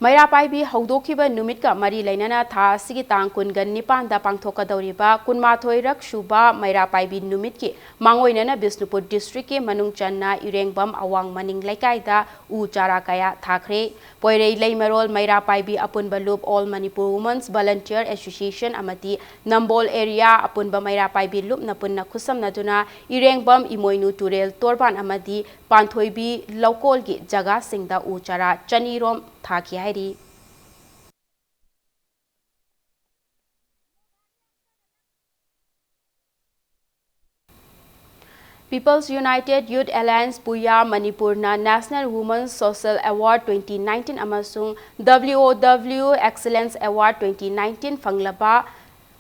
ꯃꯩꯔꯥ ꯄꯥꯏꯕꯤ ꯍꯧꯗꯣꯛꯈꯤꯕ ꯅꯨꯃꯤꯠꯀ ꯃꯔꯤ ꯂꯩꯅꯅ ꯊꯥ ꯑꯁꯤꯒꯤ ꯇꯥꯡ ꯀꯨꯟꯒ ꯅꯤꯄꯥꯟꯗ ꯄꯥꯡꯊꯣꯛꯀꯗꯧꯔꯤꯕ ꯀꯨꯟꯃꯥꯊꯣꯏꯔꯛ ꯁꯨꯕ ꯃꯩꯔꯥ ꯄꯥꯏꯕꯤ ꯅꯨꯃꯤꯠꯀꯤ ꯃꯥꯡꯑꯣꯏꯅꯅ ꯕꯤꯁꯅꯨꯄꯨꯔ ꯗꯤꯁꯇ꯭ꯔꯤꯛꯀꯤ ꯃꯅꯨꯡ ꯆꯟꯅ ꯏꯔꯦꯡꯕꯝ ꯑꯋꯥꯡ ꯃꯅꯤꯡ ꯂꯩꯀꯥꯏꯗ ꯎ ꯆꯥꯔꯥ ꯀꯌꯥ ꯊꯥꯈ꯭ꯔꯦ꯫ ꯄꯣꯏꯔꯩ ꯂꯩꯃꯔꯣꯜ ꯃꯩꯔꯥ ꯄꯥꯏꯕꯤ ꯑꯄꯨꯟꯕ ꯂꯨꯞ, All Manipur Women's Volunteer Association ꯑꯃꯗꯤ ꯅꯝꯕꯣꯜ ꯑꯦꯔꯤꯌꯥ ꯑꯄꯨꯟꯕ ꯃꯩꯔꯥ ꯄꯥꯏꯕꯤ ꯂꯨꯞꯅ ꯄꯨꯟꯅ ꯈꯨꯠꯁꯝꯅꯗꯨꯅ ꯏꯔꯦꯡꯕꯝ ꯏꯃꯣꯏꯅꯨ ꯇꯨꯔꯦꯜ ꯇꯣꯔꯕꯥꯟ ꯑꯃꯗꯤ ꯄꯥꯟꯊꯣꯏꯕꯤ ꯂꯧꯀꯣꯜꯒꯤ ꯖꯒꯥꯁꯤꯡꯗ ꯎ ꯆꯥꯔꯥ ꯆꯅꯤ ꯔꯣꯝ ꯊꯥꯈꯤ ꯍꯥꯏꯔꯤ꯫ People's United Youth Alliance ꯄꯨꯌꯥ ꯃꯅꯤꯄꯨꯔꯅ National Women's Social Award twenty nineteen ꯑꯃꯁꯨꯡ W O W Excellence Award twenty nineteen ꯐꯪꯂꯕ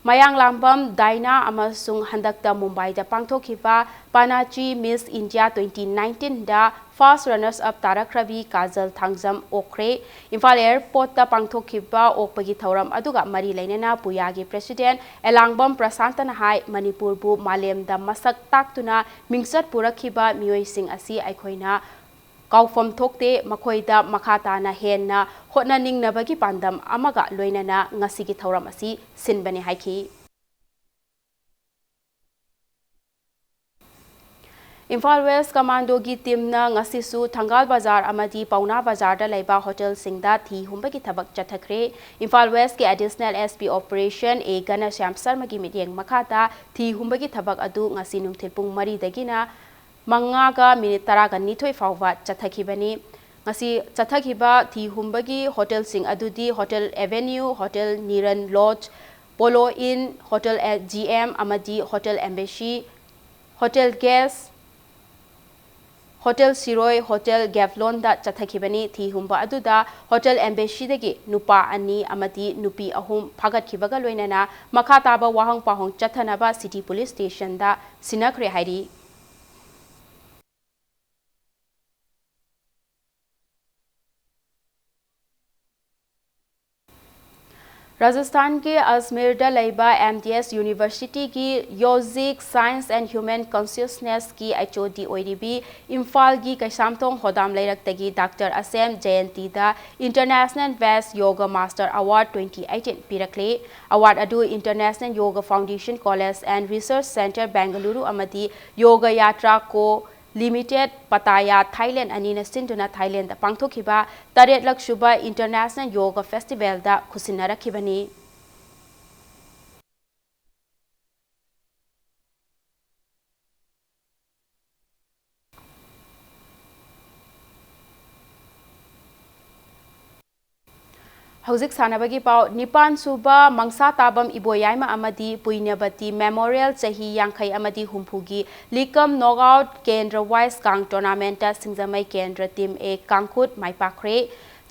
ꯃꯌꯥꯡꯂꯥꯡꯕꯝ ꯗꯥꯏꯅꯥ ꯑꯃꯁꯨꯡ ꯍꯟꯗꯛꯇ ꯃꯨꯝꯕꯥꯏꯗ ꯄꯥꯡꯊꯣꯛꯈꯤꯕ ꯄꯥꯅꯥꯆꯤ Miss India twenty nineteenꯗ first runners up ꯇꯥꯔꯛꯈ꯭ꯔꯕꯤ Kajal Thangjam ꯑꯣꯛꯈ꯭ꯔꯦ꯫ Imphal ꯑꯦꯌꯔꯄꯣꯔꯠꯇ ꯄꯥꯡꯊꯣꯛꯈꯤꯕ ꯑꯣꯛꯄꯒꯤ ꯊꯧꯔꯝ ꯑꯗꯨꯒ ꯃꯔꯤ ꯂꯩꯅꯅ ꯄꯨꯌꯥꯒꯤ president ꯑꯦꯂꯥꯡꯕꯝ ꯄ꯭ꯔꯁꯥꯟꯇꯅ ꯍꯥꯏ, ꯃꯅꯤꯄꯨꯔꯕꯨ ꯃꯥꯂꯦꯝꯗ ꯃꯁꯛ ꯇꯥꯛꯇꯨꯅ ꯃꯤꯡꯆꯠ ꯄꯨꯔꯛꯈꯤꯕ ꯃꯤꯑꯣꯏꯁꯤꯡ ꯑꯁꯤ ꯑꯩꯈꯣꯏꯅ ꯀꯥꯎꯐꯝ ꯊꯣꯛꯇꯦ꯫ ꯃꯈꯣꯏꯗ ꯃꯈꯥ ꯇꯥꯅ ꯍꯦꯟꯅ ꯍꯣꯠꯅꯅꯤꯡꯅꯕꯒꯤ ꯄꯥꯟꯗꯝ ꯑꯃꯒ ꯂꯣꯏꯅꯅ ꯉꯁꯤꯒꯤ ꯊꯧꯔꯝ ꯑꯁꯤ ꯁꯤꯟꯕꯅꯤ ꯍꯥꯏꯈꯤ꯫ ꯏꯝꯐꯥꯜ ꯋꯦꯁ ꯀꯃꯥꯟꯗꯣꯒꯤ ꯇꯤꯝꯅ ꯉꯁꯤꯁꯨ ꯊꯪꯒꯥꯜ ꯕꯖꯥꯔ ꯑꯃꯗꯤ ꯄꯥꯎꯅꯥ ꯕꯖꯥꯔꯗ ꯂꯩꯕ ꯍꯣꯇꯦꯜꯁꯤꯡꯗ ꯊꯤ ꯍꯨꯝꯕꯒꯤ ꯊꯕꯛ ꯆꯠꯊꯈ꯭ꯔꯦ꯫ ꯏꯝꯐꯥꯜ ꯋꯦꯁꯀꯤ Additional S P Operation A ꯘꯅꯁ꯭ꯌꯥꯝ ꯁꯔꯃꯒꯤ ꯃꯤꯠꯌꯦꯡ ꯃꯈꯥꯗ ꯊꯤ ꯍꯨꯝꯕꯒꯤ ꯊꯕꯛ ꯑꯗꯨ ꯉꯁꯤ ꯅꯨꯡꯊꯤꯜ ꯄꯨꯡ ꯃꯔꯤꯗꯒꯤꯅ ꯃꯉꯥꯒ ꯃꯤꯅꯤꯠ ꯇꯔꯥꯒ ꯅꯤꯊꯣꯏ ꯐꯥꯎꯕ ꯆꯠꯊꯈꯤꯕꯅꯤ꯫ ꯉꯁꯤ ꯆꯠꯊꯈꯤꯕ ꯊꯤ ꯍꯨꯝꯕꯒꯤ ꯍꯣꯇꯦꯜꯁꯤꯡ ꯑꯗꯨꯗꯤ Hotel Avenue, Hotel Niran Lodge, Polo Inn, Hotel G M ꯑꯃꯗꯤ Hotel Embassy, Hotel Guest, hotel ꯁꯤꯔꯣꯏ, ꯍꯣꯇꯦꯜ ꯒꯦꯕ꯭ꯂꯣꯟꯗ ꯆꯠꯊꯈꯤꯕꯅꯤ꯫ ꯊꯤ ꯍꯨꯝꯕ ꯑꯗꯨꯗ ꯍꯣꯇꯦꯜ ꯑꯦꯝꯕꯦꯁꯤꯗꯒꯤ ꯅꯨꯄꯥ ꯑꯅꯤ ꯑꯃꯗꯤ ꯅꯨꯄꯤ ꯑꯍꯨꯝ ꯐꯥꯒꯠꯈꯤꯕꯒ ꯂꯣꯏꯅꯅ ꯃꯈꯥ ꯇꯥꯕ ꯋꯥꯍꯪ ꯄꯥꯎꯍꯪ ꯆꯠꯊꯅꯕ ꯁꯤꯇꯤ ꯄꯨꯂꯤꯁ ꯁ꯭ꯇꯦꯁꯟꯗ ꯁꯤꯟꯅꯈ꯭ꯔꯦ ꯍꯥꯏꯔꯤ꯫ ꯔꯥꯖꯁꯊꯥꯟꯒꯤ ꯑꯖꯃꯤꯔꯗ ꯂꯩꯕ ꯑꯦꯝ ꯗꯤ ꯑꯦꯁ ꯌꯨꯅꯤꯚꯔꯁꯤꯇꯤꯒꯤ ꯌꯣꯖꯤꯛ ꯁꯥꯏꯟꯁ ꯑꯦꯟ ꯍ꯭ꯌꯨꯃꯦꯟ ꯀꯟꯁꯤꯌꯁꯅꯦꯁꯀꯤ ꯑꯩꯆ ꯑꯣ ꯗꯤ ꯑꯣꯏꯔꯤꯕꯤ ꯏꯝꯐꯥꯜꯒꯤ ꯀꯩꯁꯥꯝꯊꯣꯡ ꯍꯣꯗꯥꯝ ꯂꯩꯔꯛꯇꯒꯤ ꯗꯥꯛꯇꯔ ꯑꯁꯦꯝ ꯖꯌꯟꯇꯤꯗ International Best Yoga Master Award twenty eighteen ꯄꯤꯔꯛꯂꯤ꯫ Award ꯑꯗꯨ International Yoga Foundation College and Research Centre, Bengaluru ꯑꯃꯗꯤ ꯌꯣꯒ ꯌꯥꯇ꯭ꯔꯥ ꯀꯣ ꯂꯤꯃꯤꯇꯦꯗ, ꯄꯇꯥꯌꯥ, ꯊꯥꯏꯂꯦꯟꯗ ꯑꯅꯤꯅ ꯁꯤꯟꯗꯨꯅ ꯊꯥꯏꯂꯦꯟꯗ ꯄꯥꯡꯊꯣꯛꯈꯤꯕ ꯇꯔꯦꯠꯂꯛ ꯁꯨꯕ International Yoga Festivalꯗ ꯈꯨꯠꯁꯤꯟꯅꯔꯛꯈꯤꯕꯅꯤ꯫ ꯍꯧꯖꯤꯛ ꯁꯥꯟꯅꯕꯒꯤ ꯄꯥꯎ꯫ ꯅꯤꯄꯥꯟ ꯁꯨꯕ ꯃꯪꯁꯥ ꯇꯥꯕꯝ ꯏꯕꯣꯌꯥꯏꯃ ꯑꯃꯗꯤ ꯄꯨꯏꯅꯕꯇꯤ ꯃꯦꯃꯣꯔꯤꯌꯦꯜ ꯆꯍꯤ ꯌꯥꯡꯈꯩ ꯑꯃꯗꯤ ꯍꯨꯝꯐꯨꯒꯤ ꯂꯤꯀꯝ ꯅꯣꯛꯑꯥꯎꯠ ꯀꯦꯟꯗ꯭ꯔ ꯋꯥꯏꯁ ꯀꯥꯡ ꯇꯣꯔꯅꯥꯃꯦꯟꯠꯇ ꯁꯤꯡꯖꯃꯩ ꯀꯦꯟꯗ꯭ꯔ ꯇꯤꯝ ꯑꯦ ꯀꯥꯡꯈꯨꯠ ꯃꯥꯏ ꯄꯥꯛꯈ꯭ꯔꯦ꯫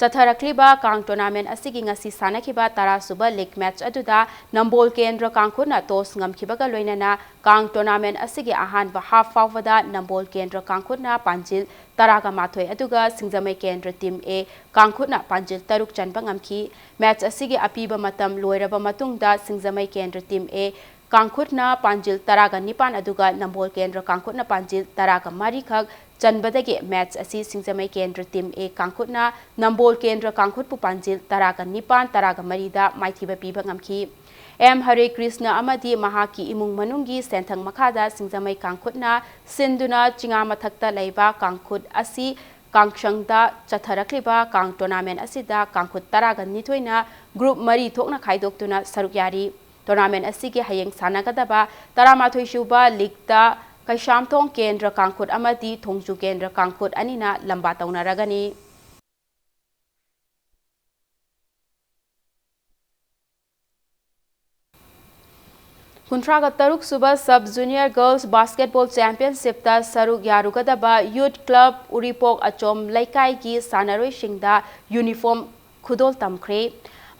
ꯆꯠꯊꯔꯛꯂꯤꯕ ꯀꯥꯡ ꯇꯣꯔꯅꯥꯃꯦꯟꯠ ꯑꯁꯤꯒꯤ ꯉꯁꯤ ꯁꯥꯟꯅꯈꯤꯕ ꯇꯔꯥ ꯁꯨꯕ ꯂꯤꯒ ꯃꯦꯆ ꯑꯗꯨꯗ ꯅꯝꯕꯣꯜ ꯀꯦꯟꯗ꯭ꯔ ꯀꯥꯡꯈꯨꯠꯅ ꯇꯣꯁ ꯉꯝꯈꯤꯕꯒ ꯂꯣꯏꯅꯅ ꯀꯥꯡ ꯇꯣꯔꯅꯥꯃꯦꯟꯠ ꯑꯁꯤꯒꯤ ꯑꯍꯥꯟꯕ ꯍꯥꯐ ꯐꯥꯎꯕꯗ ꯅꯝꯕꯣꯜ ꯀꯦꯟꯗ꯭ꯔ ꯀꯥꯡꯈꯨꯠꯅ ꯄꯥꯟꯖꯤꯜ ꯇꯔꯥꯒ ꯃꯥꯊꯣꯏ ꯑꯗꯨꯒ ꯁꯤꯡꯖꯃꯩ ꯀꯦꯟꯗ꯭ꯔ ꯇꯤꯝ ꯑꯦ ꯀꯥꯡꯈꯨꯠꯅ ꯄꯥꯟꯖꯤꯜ ꯇꯔꯨꯛ ꯆꯟꯕ ꯉꯝꯈꯤ꯫ ꯃꯦꯆ ꯑꯁꯤꯒꯤ ꯑꯄꯤꯕ ꯃꯇꯝ ꯂꯣꯏꯔꯕ ꯃꯇꯨꯡꯗ ꯁꯤꯡꯖꯃꯩ ꯀꯦꯟꯗ꯭ꯔ ꯇꯤꯝ ꯑꯦ ꯀꯥꯡꯈꯨꯠꯅ ꯄꯥꯟꯖꯤꯜ ꯇꯔꯥꯒ ꯅꯤꯄꯥꯟ ꯑꯗꯨꯒ ꯅꯝꯕꯣꯜ ꯀꯦꯟꯗ꯭ꯔ ꯀꯥꯡꯈꯨꯠꯅ ꯄꯥꯟꯖꯤꯜ ꯇꯔꯥꯒ ꯃꯔꯤꯈꯛ ꯆꯟꯕꯗꯒꯤ ꯃꯦꯆ ꯑꯁꯤ ꯁꯤꯡꯖꯃꯩ ꯀꯦꯟꯗ꯭ꯔ ꯇꯤꯝ ꯑꯦ ꯀꯥꯡꯈꯨꯠꯅ ꯅꯝꯕꯣꯜ ꯀꯦꯟꯗ꯭ꯔ ꯀꯥꯡꯈꯨꯠꯄꯨ ꯄꯥꯟꯖꯤꯜ ꯇꯔꯥꯒ ꯅꯤꯄꯥꯟ, ꯇꯔꯥꯒ ꯃꯔꯤꯗ ꯃꯥꯏꯊꯤꯕ ꯄꯤꯕ ꯉꯝꯈꯤ꯫ ꯑꯦꯝ ꯍꯔꯦ ꯀ꯭ꯔꯤꯁꯅ ꯑꯃꯗꯤ ꯃꯍꯥꯛꯀꯤ ꯏꯃꯨꯡ ꯃꯅꯨꯡꯒꯤ ꯁꯦꯟꯊꯪ ꯃꯈꯥꯗ ꯁꯤꯡꯖꯃꯩ ꯀꯥꯡꯈꯨꯠꯅ ꯁꯤꯟꯗꯨꯅ ꯆꯤꯉꯥ ꯃꯊꯛꯇ ꯂꯩꯕ ꯀꯥꯡꯈꯨꯠ ꯑꯁꯤ ꯀꯥꯡꯁꯪꯗ ꯆꯠꯊꯔꯛꯂꯤꯕ ꯀꯥꯡ ꯇꯣꯔꯅꯥꯃꯦꯟ ꯑꯁꯤꯗ ꯀꯥꯡꯈꯨꯠ ꯇꯔꯥꯒ ꯅꯤꯊꯣꯏꯅ ꯒ꯭ꯔꯨꯞ ꯃꯔꯤ ꯊꯣꯛꯅ ꯈꯥꯏꯗꯣꯛꯇꯨꯅ ꯁꯔꯨꯛ ꯌꯥꯔꯤ꯫ ꯇꯣꯔꯅꯥꯃꯦꯟ ꯑꯁꯤꯒꯤ ꯍꯌꯦꯡ ꯁꯥꯟꯅꯒꯗꯕ ꯇꯔꯥꯃꯥꯊꯣꯏ ꯁꯨꯕ ꯂꯤꯒꯇ ꯀꯩꯁꯥꯝꯊꯣꯡ ꯀꯦꯟꯗ꯭ꯔ ꯀꯥꯡꯈꯨꯠ ꯑꯃꯗꯤ ꯊꯣꯡꯖꯨ ꯀꯦꯟꯗ꯭ꯔ ꯀꯥꯡꯈꯨꯠ ꯑꯅꯤꯅ ꯂꯝꯕꯥ ꯇꯧꯅꯔꯒꯅꯤ꯫ ꯀꯨꯟꯊ꯭ꯔꯥꯒ ꯇꯔꯨꯛ ꯁꯨꯕ Sub Junior Girls Basketball Championshipꯇ ꯁꯔꯨꯛ ꯌꯥꯔꯨꯒꯗꯕ Youth Club ꯎꯔꯤꯄꯣꯛ ꯑꯆꯣꯝ ꯂꯩꯀꯥꯏꯒꯤ ꯁꯥꯟꯅꯔꯣꯏꯁꯤꯡꯗ uniform ꯈꯨꯗꯣꯜ ꯇꯝꯈ꯭ꯔꯦ꯫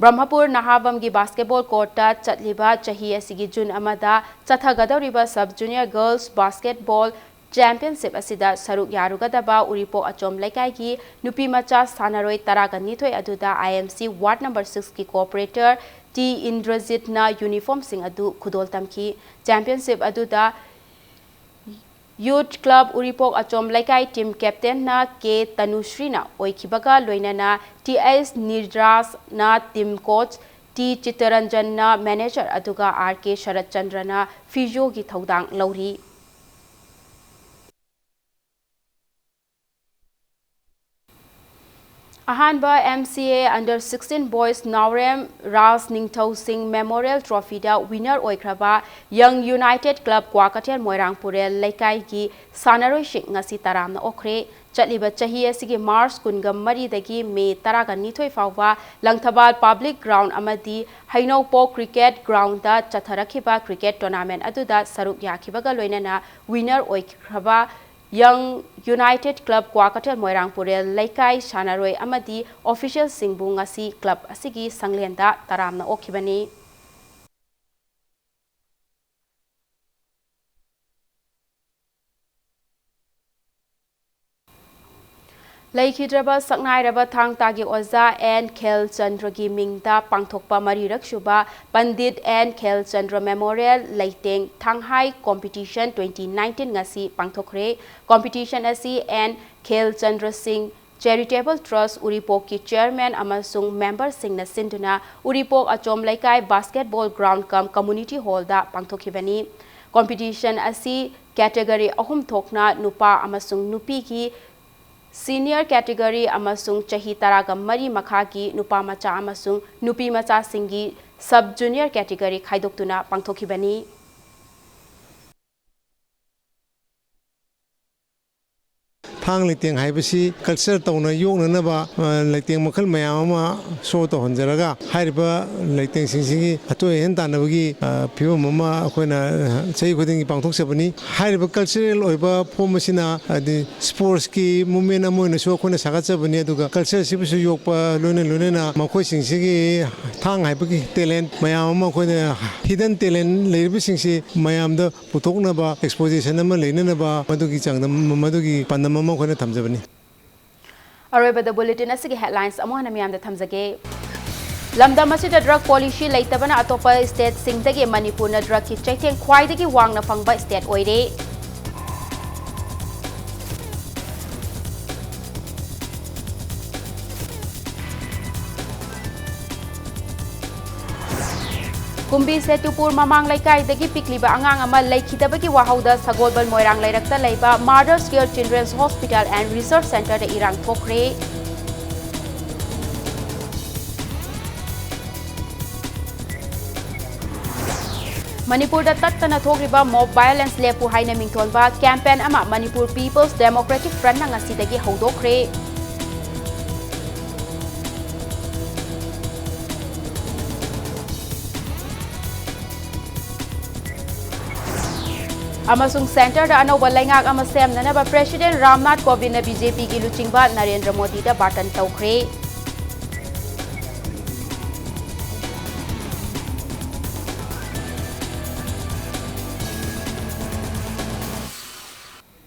ꯕ꯭ꯔꯍ꯭ꯃꯄꯨꯔ ꯅꯍꯥꯕꯝꯒꯤ basketball courtꯇ ꯆꯠꯂꯤꯕ ꯆꯍꯤ ꯑꯁꯤꯒꯤ June ꯑꯃꯗ ꯆꯠꯊꯒꯗꯧꯔꯤꯕ Sub Junior Girls Basketball Championship ꯑꯁꯤꯗ ꯁꯔꯨꯛ ꯌꯥꯔꯨꯒꯗꯕ ꯎꯔꯤꯄꯣꯛ ꯑꯆꯣꯝ ꯂꯩꯀꯥꯏꯒꯤ ꯅꯨꯄꯤ ꯃꯆꯥ ꯁꯥꯟꯅꯔꯣꯏ ꯇꯔꯥꯒ ꯅꯤꯊꯣꯏ ꯑꯗꯨꯗ I M C ward number sixꯀꯤ corporator ꯇꯤ ꯏꯟꯗ꯭ꯔꯖꯤꯠꯅ uniformꯁꯤꯡ ꯑꯗꯨ ꯈꯨꯗꯣꯜ ꯇꯝꯈꯤ꯫ Championship ꯑꯗꯨꯗ Youth Club ꯎꯔꯤꯄꯣꯛ ꯑꯆꯣꯝ ꯂꯩꯀꯥꯏ team captainꯅ ꯀꯦ ꯇꯅꯨꯁ꯭ꯔꯤꯅ ꯑꯣꯏꯈꯤꯕꯒ ꯂꯣꯏꯅꯅ ꯇꯤ ꯑꯩꯆ ꯅꯤꯔꯥꯖꯅ team coach, ꯇꯤ ꯆꯤꯠꯇꯔꯟꯖꯟꯅ manager ꯑꯗꯨꯒ ꯑꯥꯔ ꯀꯦ ꯁꯔꯠꯆꯟꯗ꯭ꯔꯅ physioꯒꯤ ꯊꯧꯗꯥꯡ ꯂꯧꯔꯤ꯫ ꯑꯍꯥꯟꯕ M C A Under sixteen Boys ꯅꯥꯎꯔꯦꯝ ꯔꯥꯖ ꯅꯤꯡꯊꯧ ꯁꯤꯡ Memorial Trophyꯗ winner ꯑꯣꯏꯈ꯭ꯔꯕ Young United Club Kwakeithel ꯃꯣꯏꯔꯥꯡ ꯄꯨꯔꯦꯜ ꯂꯩꯀꯥꯏꯒꯤ ꯁꯥꯟꯅꯔꯣꯏꯁꯤꯡ ꯉꯁꯤ ꯇꯔꯥꯝꯅ ꯑꯣꯛꯈ꯭ꯔꯦ꯫ ꯆꯠꯂꯤꯕ ꯆꯍꯤ ꯑꯁꯤꯒꯤ March ꯀꯨꯟꯒ ꯃꯔꯤꯗꯒꯤ May ꯇꯔꯥꯒ ꯅꯤꯊꯣꯏ ꯐꯥꯎꯕ ꯂꯪꯊꯕꯥꯜ Public Ground ꯑꯃꯗꯤ ꯍꯩꯅꯧꯄꯣꯛ Cricket Groundꯗ ꯆꯠꯊꯔꯛꯈꯤꯕ cricket tournament ꯑꯗꯨꯗ ꯁꯔꯨꯛ ꯌꯥꯈꯤꯕꯒ ꯂꯣꯏꯅꯅ winner ꯑꯣꯏꯈ꯭ꯔꯕ Young United Club Kwakeithel ꯃꯣꯏꯔꯥꯡ ꯄꯨꯔꯦꯜ ꯂꯩꯀꯥꯏ ꯁꯥꯟꯅꯔꯣꯏ ꯑꯃꯗꯤ officialꯁꯤꯡꯕꯨ ꯉꯁꯤ club ꯑꯁꯤꯒꯤ ꯁꯪꯂꯦꯟꯗ ꯇꯔꯥꯝꯅ ꯑꯣꯛꯈꯤꯕꯅꯤ꯫ ꯂꯩꯈꯤꯗ꯭ꯔꯕ ꯁꯛꯅꯥꯏꯔꯕ ꯊꯥꯡ ꯇꯥꯒꯤ ꯑꯣꯖꯥ ꯑꯦꯟ ꯈꯦꯜꯆꯟꯗ꯭ꯔꯒꯤ ꯃꯤꯡꯗ ꯄꯥꯡꯊꯣꯛꯄ ꯃꯔꯤꯔꯛ ꯁꯨꯕ ꯄꯟꯗꯤꯠ ꯑꯦꯟ ꯈꯦꯜꯆꯟꯗ꯭ꯔ Memorial ꯂꯩꯇꯦꯡ ꯊꯥꯡꯍꯥꯏ Competition twenty nineteen ꯉꯁꯤ ꯄꯥꯡꯊꯣꯛꯈ꯭ꯔꯦ꯫ Competition ꯑꯁꯤ ꯑꯦꯟ ꯈꯦꯜꯆꯟꯗ꯭ꯔ ꯁꯤꯡ Charitable Trust ꯎꯔꯤꯄꯣꯛꯀꯤ chairman ꯑꯃꯁꯨꯡ memberꯁꯤꯡꯅ ꯁꯤꯟꯗꯨꯅ ꯎꯔꯤꯄꯣꯛ ꯑꯆꯣꯝ ꯂꯩꯀꯥꯏ basketball ground cum community hallꯗ ꯄꯥꯡꯊꯣꯛꯈꯤꯕꯅꯤ꯫ Competition ꯑꯁꯤ category ꯑꯍꯨꯝ ꯊꯣꯛꯅ ꯅꯨꯄꯥ ꯑꯃꯁꯨꯡ ꯅꯨꯄꯤꯒꯤ, senior category ꯑꯃꯁꯨꯡ ꯆꯍꯤ ꯇꯔꯥꯒ ꯃꯔꯤ ꯃꯈꯥꯒꯤ ꯅꯨꯄꯥ ꯃꯆꯥ ꯑꯃꯁꯨꯡ ꯅꯨꯄꯤ ꯃꯆꯥꯁꯤꯡꯒꯤ sub junior category ꯈꯥꯏꯗꯣꯛꯇꯨꯅ ꯄꯥꯡꯊꯣꯛꯈꯤꯕꯅꯤ꯫ ꯊꯥꯡ ꯂꯩꯇꯦꯡ ꯍꯥꯏꯕꯁꯤ culture ꯇꯧꯅ ꯌꯣꯛꯅꯅꯕ, ꯑ, ꯂꯩꯇꯦꯡ ꯃꯈꯜ ꯃꯌꯥꯝ ꯑꯃ show ꯇꯧꯍꯟꯖꯔꯒ, ꯍꯥꯏꯔꯤꯕ ꯂꯩꯇꯦꯡꯁꯤꯡꯁꯤꯒꯤ ꯑꯇꯣꯏ ꯑꯍꯦꯟ ꯇꯥꯟꯅꯕꯒꯤ, ꯑ, ꯐꯤꯕꯝ ꯑꯃ ꯑꯩꯈꯣꯏꯅ, ꯑ, ꯆꯍꯤ ꯈꯨꯗꯤꯡꯒꯤ ꯄꯥꯡꯊꯣꯛꯆꯕꯅꯤ꯫ ꯍꯥꯏꯔꯤꯕ cultural ꯑꯣꯏꯕ form ꯑꯁꯤꯅ, ꯍꯥꯏꯗꯤ, sportsꯀꯤ movement ꯑꯃ ꯑꯣꯏꯅꯁꯨ ꯑꯩꯈꯣꯏꯅ ꯁꯥꯒꯠꯆꯕꯅꯤ, ꯑꯗꯨꯒ culture ꯑꯁꯤꯕꯨꯁꯨ ꯌꯣꯛꯄ ꯂꯣꯏꯅ ꯂꯣꯏꯅꯅ ꯃꯈꯣꯏꯁꯤꯡꯁꯤꯒꯤ ꯊꯥꯡ ꯍꯥꯏꯕꯒꯤ talent ꯃꯌꯥꯝ ꯑꯃ, ꯑꯩꯈꯣꯏꯅ hidden talent ꯂꯩꯔꯤꯕꯁꯤꯡꯁꯤ ꯃꯌꯥꯝꯗ ꯄꯨꯊꯣꯛꯅꯕ, exposition ꯑꯃ ꯂꯩꯅꯅꯕ, ꯃꯗꯨꯒꯤ ꯆꯥꯡꯗꯝ, ꯃꯗꯨꯒꯤ ꯄꯥꯟꯗꯝ ꯑꯃ ꯑꯩꯈꯣꯏꯅ ꯊꯝꯖꯕꯅꯤ꯫ ꯑꯔꯣꯏꯕꯗ bulletin ꯑꯁꯤꯒꯤ headlines ꯑꯃꯨꯛ ꯍꯟꯅ ꯃꯤꯌꯥꯝꯗ ꯊꯝꯖꯒꯦ꯫ ꯂꯝꯗꯝ ꯑꯁꯤꯗ drug policy ꯂꯩꯇꯕꯅ ꯑꯇꯣꯞꯄ stateꯁꯤꯡꯗꯒꯤ ꯃꯅꯤꯄꯨꯔꯅ drugꯀꯤ ꯆꯩꯊꯦꯡ ꯈ꯭ꯋꯥꯏꯗꯒꯤ ꯋꯥꯡꯅ ꯐꯪꯕ state ꯑꯣꯏꯔꯦ꯫ ꯀꯨꯝꯕꯤ ꯁꯦꯇꯨꯄꯨꯔ ꯃꯃꯥꯡ ꯂꯩꯀꯥꯏꯗꯒꯤ ꯄꯤꯛꯂꯤꯕ ꯑꯉꯥꯡ ꯑꯃ ꯂꯩꯈꯤꯗꯕꯒꯤ ꯋꯥꯍꯧꯗ ꯁꯒꯣꯜꯕꯟ ꯃꯣꯏꯔꯥꯡ ꯂꯩꯔꯛꯇ ꯂꯩꯕ Mother's Care Children's Hospital and Research Centreꯗ ꯏꯔꯥꯡ ꯊꯣꯛꯈ꯭ꯔꯦ꯫ ꯃꯅꯤꯄꯨꯔꯗ ꯇꯠꯇꯅ ꯊꯣꯛꯂꯤꯕ mob violence ꯂꯦꯞꯄꯨ ꯍꯥꯏꯅ ꯃꯤꯡꯊꯣꯟꯕ campaign ꯑꯃ ꯃꯅꯤꯄꯨꯔ People's Democratic Frontꯅ ꯉꯁꯤꯗꯒꯤ ꯍꯧꯗꯣꯛꯈ꯭ꯔꯦ꯫ ꯑꯃꯁꯨꯡ centreꯗ ꯑꯅꯧꯕ ꯂꯩꯉꯥꯛ ꯑꯃ ꯁꯦꯝꯅꯅꯕ President ꯔꯥꯝꯅꯥꯊ ꯀꯣꯕꯤꯟꯗꯅ BJPꯒꯤ ꯂꯨꯆꯤꯡꯕ ꯅꯔꯦꯟꯗ꯭ꯔ ꯃꯣꯗꯤꯗ ꯕꯥꯇꯟ ꯇꯧꯈ꯭ꯔꯦ꯫